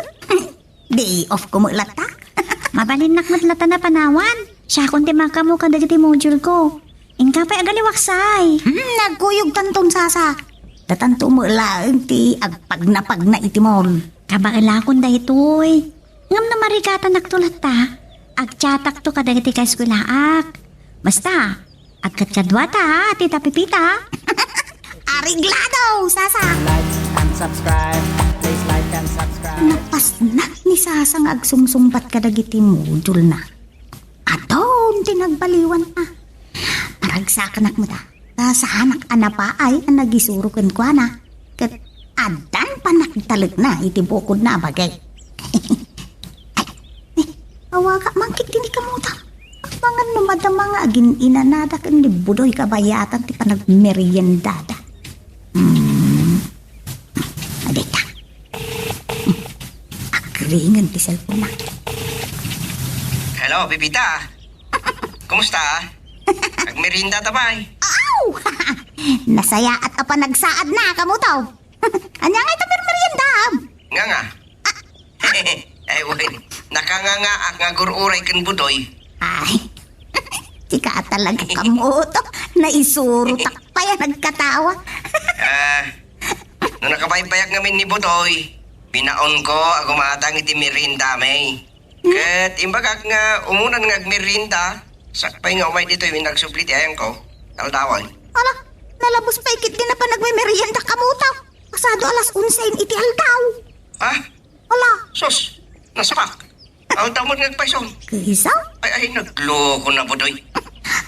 Day off ko met latta. Mabalinnak met latta napanawan. Siakon ti makamo kadagiti module ko. Inka pay agaliwaksay. Hmm, nagkuyogtanton, Sasa. Datanto met laeng ti agpagnapagna iti mall. Kabaelakon daytoy. Ngem no marigatanakto latta, agchatakto kadagiti kaeskuelaak. Basta, agkadkaduata, Tita Pepita. Areglado, Sasa! Like and subscribe. Please like and subscribe. Napasnak ni Sasa nga agsungsungbat kadagiti module na. Adun ti nagbaliwan a. Aragsakanak met a. Ta saanak a napaay a nagisuro kenkuana. Ket addan panagtalekna iti bukodna a bagay. Ay, eh, awaga man ketdi ni kamuta. Amangan no madama nga agin-inanada ken ni Budoy kabayatan ti panagmeriendada. Hmm. Adita. Agringen ti cellphone na. Hello, Pepita. Kumusta? Agmerienda ta pay? Aw! Nasayaat a panagsaad na, kamuto. Ania ngay ta permerienda? Nga nga. Ay, wen. Nakangangaak nga agur-uray ken Budoy. Ay. Sika talaga kamuto. Naisuro tak pay a nagkatawa. Ah, no nakabaybayak ngamin ni Budoy, binaonko a gumatang iti meriendami. Ket imbagak nga umunan nga agmerienda, sakbay nga umay ditoy wen agsubli ti ayangko, aldawen. Ala, nalabos pay ketdi a panagmemerienda kamuto. Pasado alas onse iti aldaw. Ha? Ala. Sus, nasakak. Aldaw met nga agpayso. Kisa? Ay, ay, nagloko na, Budoy.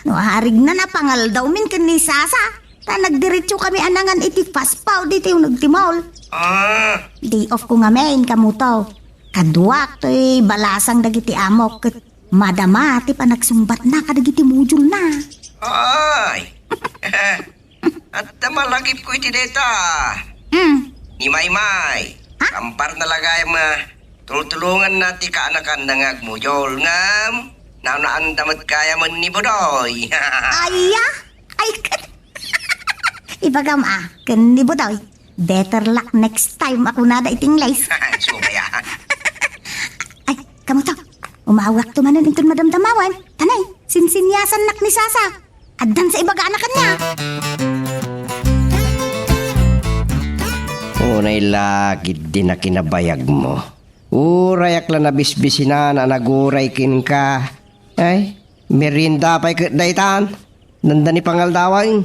No, arigna na pangaldawmin ken ni Sasa. Ta nagdiretsokami a nangan iti fast food iti uneg ti mall. Ah. Day off ko ngamin, kamuto. Kaduak toy balasang dagiti amok ket madama ti panagsungbatna kadagiti module na. Ay. Adda malagipko iti deta. Hmm. Ni Maymay. Ha? Kampar na lagayam a tultulonganna ti kaanakanna nga agmodule ngem naunaan da met gayamen ni Budoy. Aya? Ay, ket ibagam a, ken ni Budoy, better luck next time a kunada iti Ingles. Subay a. Ay, kamuto, umawakto manen inton madamdamawan. Tanay, sinsinyasannak ni Sasa. Addan sa ibagana kaniak. Unay la ketdi a kinabayagmo. Urayak la nabisbisinana a naguray kenka. Ay, merienda pay ket daytan. Dandani pangaldawan.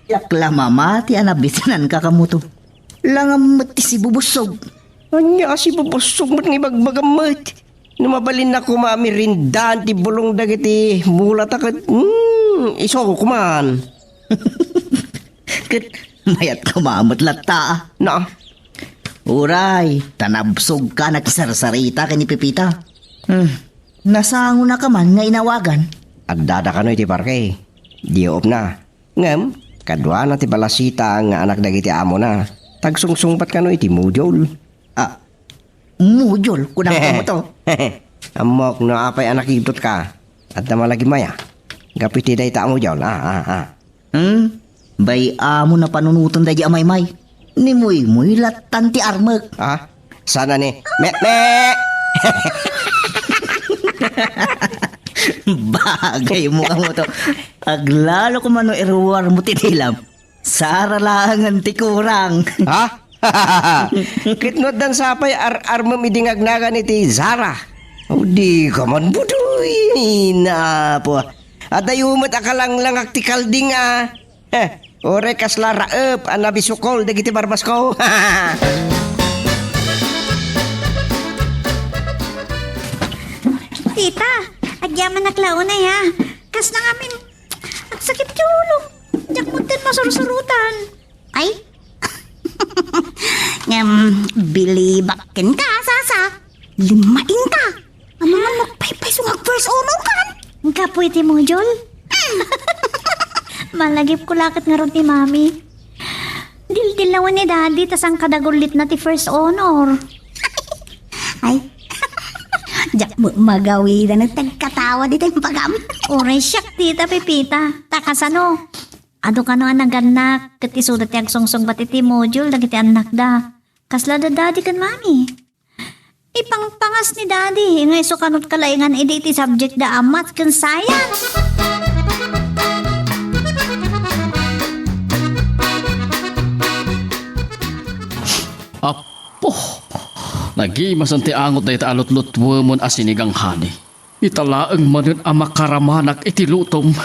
Diak la mamati a nabisinanka kamuto. Langam met ti sibubussog. Ania a sibubussog met nga ibagbagam met? No mabalinnak koma a merendaan ti bulong dagiti mulata ket, hmm, isu koma. Ket mayat koma met latta. Na. Uray, ta nabsogka nakisarsarita ken ni Pepita. Hmm. Nasangonaka man nga inawagan? Addada kano iti parke. Di upna. Ngem, kaduana ti balasita nga anak dagiti amona. Tagsungsungbat kano iti mojul. Ah, mojul, kunam kamo to. Ammok no apay a nakigtot ka. Adda malagip maya. Gapu iti dayta a mojul. Ah, ah, ah. Hmm? Bay-am mo napanunoten daydi a maymay. Ni muymuy lattan ti armek. Ah? Sana ni, me, me! Bagay mo kamo to. Aglalo ko mano iruar mo ti dilam. Sara laangan ti kurang. Ha? Ket no addan sapay ar-armem idi ngagnagan iti Zara. O, di ka man buduy. Napo. Adayo met a kalanglangak ti kalding a. Heh, uray kasla raep a nabisukol dagiti barbasko. Tita, agyamanak la unay, ha? Kasla ngamin, agsakit ti ulo. Diak met ten masursurutan. Ay? Ngem, bilibak kenka, Sasa. Limmainka. Amangan nagpaypayso nga ag-first honor kan? Gapu iti mojul? Malagipko la ket ngarud ni Mami. Dildilawen ni Daddy ta saan kadagulitna ti first honor. Ay. Diak met magawidan no ti agkatawa dita imbagam. Uray siak, Tita Pepita. Ta kasano? Adu kano a nagannak, ket isuda ti agsungsungbat iti mojul dagiti annakda. Kasla da Daddy ken Mami. Ipangpangas ni Daddy nga isu kano ti kalaingan idi iti subject da a math ken science. Apo! Nagimasen ti angot dayta a lutlutwemon a sinigang, honey. Ita laeng manen a makaramanak iti lutom.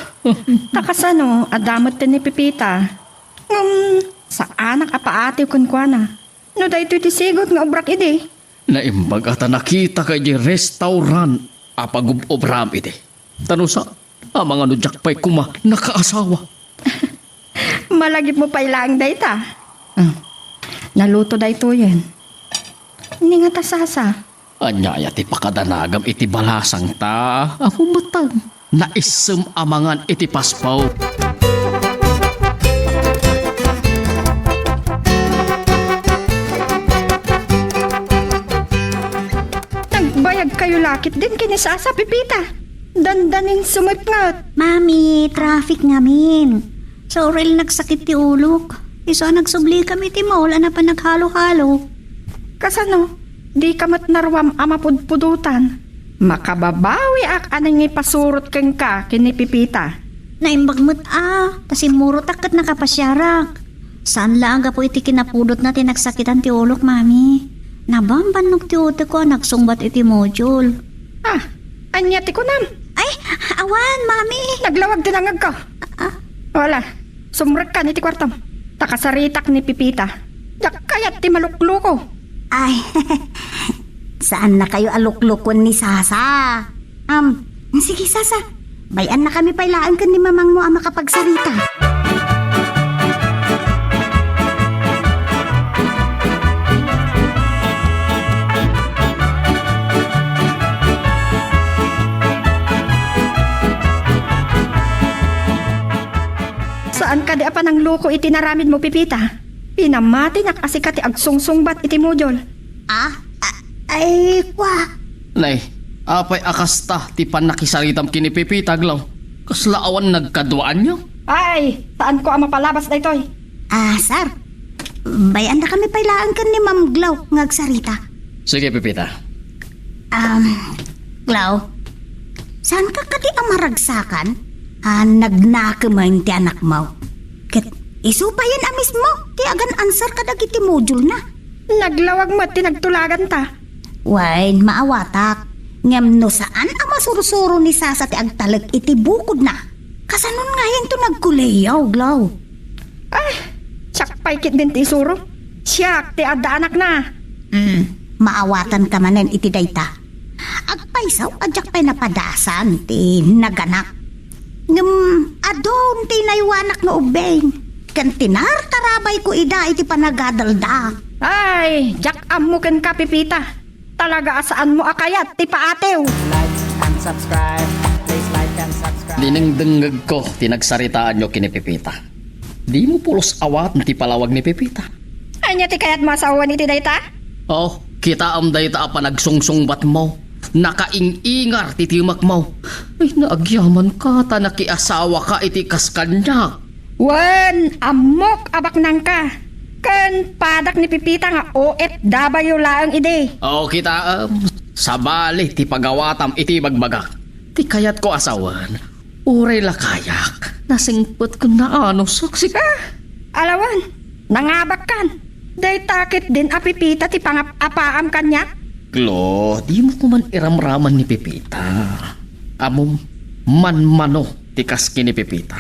Ta kasano, adda met ti ni Pepita. Ngem, saanak a paatiw kenkuana. No daytoy ti sigud nga obrak idi. Naimbag a ta nakitaka idiay restaurant a pagub-obram idi. Ta no sa, amangan no diak pay koma nakaasawa. Malagipmo pay laeng dayta. Ah, naluto daytoyen. Ni nga ta, Sasa. Ania aya ti pakadanagam iti balasangta? Apo met, naissem a mangan iti paspaw. Nagbayag kayo lakit din ken ni Sasa, Pepita. Dandanin sumipnget. Mami, traffic ngamin. Sa uril nagsakit ti ulok. Isu a nagsublikam iti mall a napan naghalo-halo. Kasano? Dika met naruam a mapudpudotan. Makababawiak a nangipasurot kenka ken ni Pepita. Naimbag met a, ta simmurotak ket nakapasiarak. Saan la a gapu iti kinapudotna ti nagsakitan ti ulok, Mami. Nabambannok ti utekko a nagsungbat iti mojul. Ah, ania ti kunam? Ay, awan, Mami. Naglawag ti nangngegko. Ah? Wala, sumrekkan iti kuartom. Ta kasaritak ni Pepita. Diak kayat ti malukloko. Ay, saan na kayo a luklukon ni Sasa? Am, sige, Sasa. Bay-annakami pay laeng ken ni mamangmo a makapagsarita. Saan kadi a panangluko iti naramidmo, Pepita? Pinamatinak a sika ti agsungsungbat iti mojul. Ah? A-, ay, kwa. Nay, apay a kasta ti pannakisaritam ken ni Pepita, Aglaw? Kasla awan nagkaduaanyo? Ay, saanko a mapalabas daytoy. Ah, sir. Bay-annakami pay laeng ken ni Ma'am Glaw nga agsarita. Sige, Pepita. Um, Glaw, saanka kadi a maragsakan? Ah, nagnakemen ti anakmo. Ket isu payen a mismo ti agan-answer kadagiti mojulna. Naglawag met ti nagtulaganta. Wen, maawatak. Ngem no saan a masursuro ni Sasa ti agtalek iti bukodna, kasanon ngayen to nagkuleyaw, Glaw? Ah, siak pay ketdin ti isuro. Siak ti adda anakna. Hmm, maawatanka manen iti dayta. Agpayso a diak pay napadasan ti naganak. Ngem adun ti inaywanak nga ubbing, ken tinartarabayko ida iti panagadalda. Ay, diak ammo kenka, Pepita. Talaga a saanmo a kayat ti paatiw. Like and subscribe. Please like and subscribe. Dinengdengngegko ti nagsaritaanyo ken ni Pepita. Dimo pulos awaten ti palawag ni Pepita. Ania ti kayatmo a sawen iti dayta? Oh, kitaem dayta a panagsungsungbatmo. Nakaing-ingar ti timekmo. Ay, naagyamanka ta nakiasawaka iti kas kaniak. Wen, ammok a baknangka. Ken padak ni Pepita nga O F W laeng idi. O, kitaem, sabali ti pagawatam iti bagbagak. Ti kayatko a sawen, uray lakayak, nasingpet ken naanusek. Sika, alawan, nangabakkan. Dayta ketdin a Pepita ti pangap-apaam kaniak? Glo, dimo ko man iramraman ni Pepita. Ammom, manmano ti kas ken ni Pepita.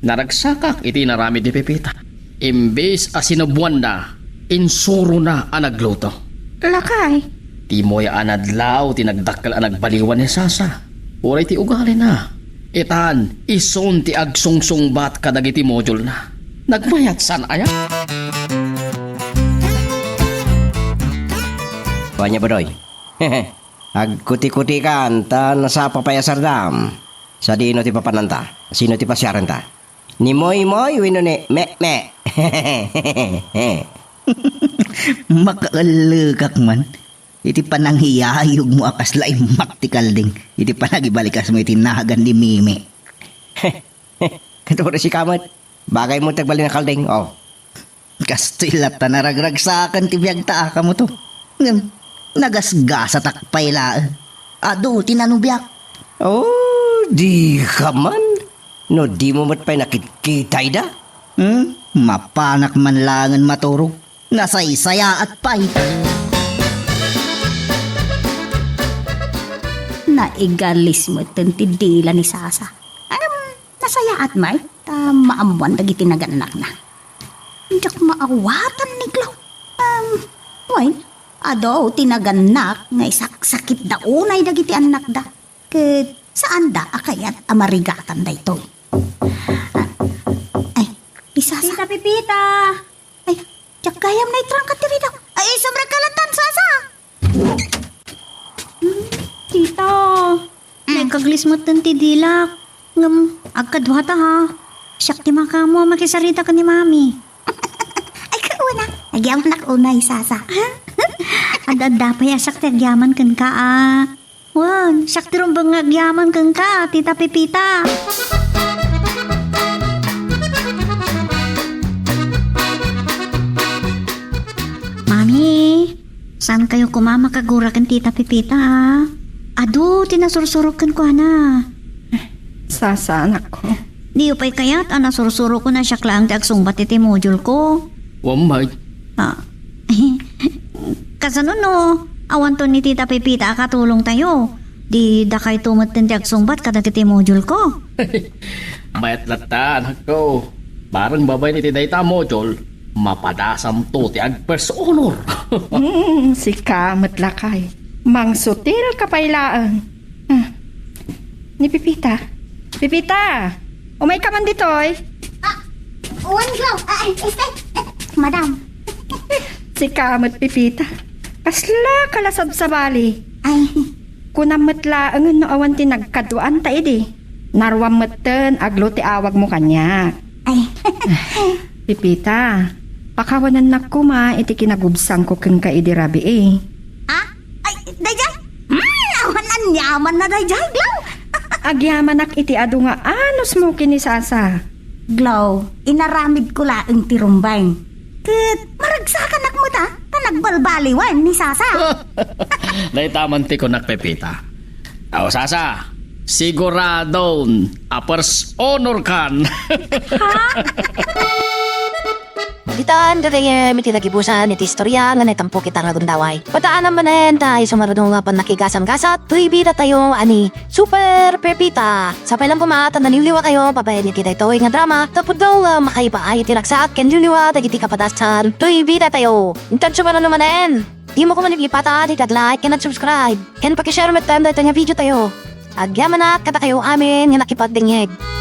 Naragsakak iti inaramid ni Pepita. Imbes a sinuboanna, insurona a nagluto. Lakay. Dimo aya a nadlaw ti nagdakkel a nagbaliwan ni Sasa. Uray ti ugalina. Itan, isun ti agsungsungbat kadagiti modyulna. Nagmayatsan aya? Ania, Badoy? Agkutikutikan ta nasapa pay a sardam. Sadino ti papananta? Sino ti pasiarenta? Ni Moymoy wenno ni Mekmek? Makaellekak man iti panangiyayogmo a kasla immak ti kalding iti panagibalikasmo iti nagan ni Mimi. Kato sika met. Bagaymo ti agbalin a kalding, oh. Kastoy latta naragragsakan ti biagta a kamoto. Ngem, nagasgasatak pay laeng. Adu ti nanubiak. Oh, dika man. No dimo met pay nakitkita ida. Hmm? Mapanak man laengen maturog. Nasaysayaat pay. Naigalis metten ti dila ni Sasa. Ngem, nasayaat met ta maammoan dagiti nagannakna. Diak maawatan ni Glo. Um, wen, adu ti nagannak nga isaksakitda unay dagiti annakda. Ket saanda a kayat a marigatan daytoy. Ah, ay, ni Sasa. Tita Pepita! Ay, diak gayam naitrangka ti ridaw. Ay, isumrekka latta, Sasa! Hmm, tita, mm, naikaglis metten ti dilak. Ngem, agkaduata ha. Siak ti makaammo a makisarita ken ni Mami. Ay, kauna. Agyamanak unay, Sasa. Ad-adda pay a siak ti agyaman kenka a. Wen, siak ti rumbeng nga agyaman kenka, Tita Pepita. Mami, saan kayo koma makagura ken Tita Pepita, a? Adu ti nasursurok kenkuana. Sasa, anakko. Diyo pay kayat a nasursurok a siak laeng ti agsungbat iti module ko? Wen met. Ah. Kasano no awanto ni Tita Pepita a katulongtayo? Di dakayto metten ti agsungbat kadagiti module ko. Mayat latta, anakko. Bareng babaen iti dayta a module, mapadasamto ti ag-first honor. Hmm, sika met lakay. Mangsutilka pay laeng. Ah, ni Pepita. Pepita! Umayka man ditoy? Ah, wen, Glo. Ah, ay, este, eh, madam. Sika met, Pepita. Kaslaka la sabsabali. Ay. Kunam met laengen no awan ti nagkaduanta idi. Naruam metten a Glo ti awagmo kaniak. Ay. Pepita, pakawanannak koma iti kinagubsangko kenka idi rabii. Ah? Ay, daydiay? Hmm, awan aniamanna daydiay, Glo. Agyamanak iti adu nga anusmo ken ni Sasa. Glo, inaramidko laeng ti rumbeng. Ket maragsakanak met a, ta nagbalbaliwen ni Sasa. Dayta man ti kunak, Pepita. Aw, Sasa, siguradon a first honor kan. Ha? Itan gagayem iti nagibusan iti istorya nga naitampo kita nga gundaway. Pataanam manen ta isu nga adu nga pannakigasam-gasat, toy bidatayo a ni Super Pepita. Sapay lang koma ta naliwliwatayo babaen iti daytoy nga drama, tapno nga makaipaay iti ragsak ken liwliwa dagiti kapadasan, toy bidatayo. Intan sumaruno manen, dimo koma ipata ti nag-like ken nag-subscribe, ken paki-share metten daytoy nga videotayo. Agyamanak kadakayo amin nga nakipagdengngeg.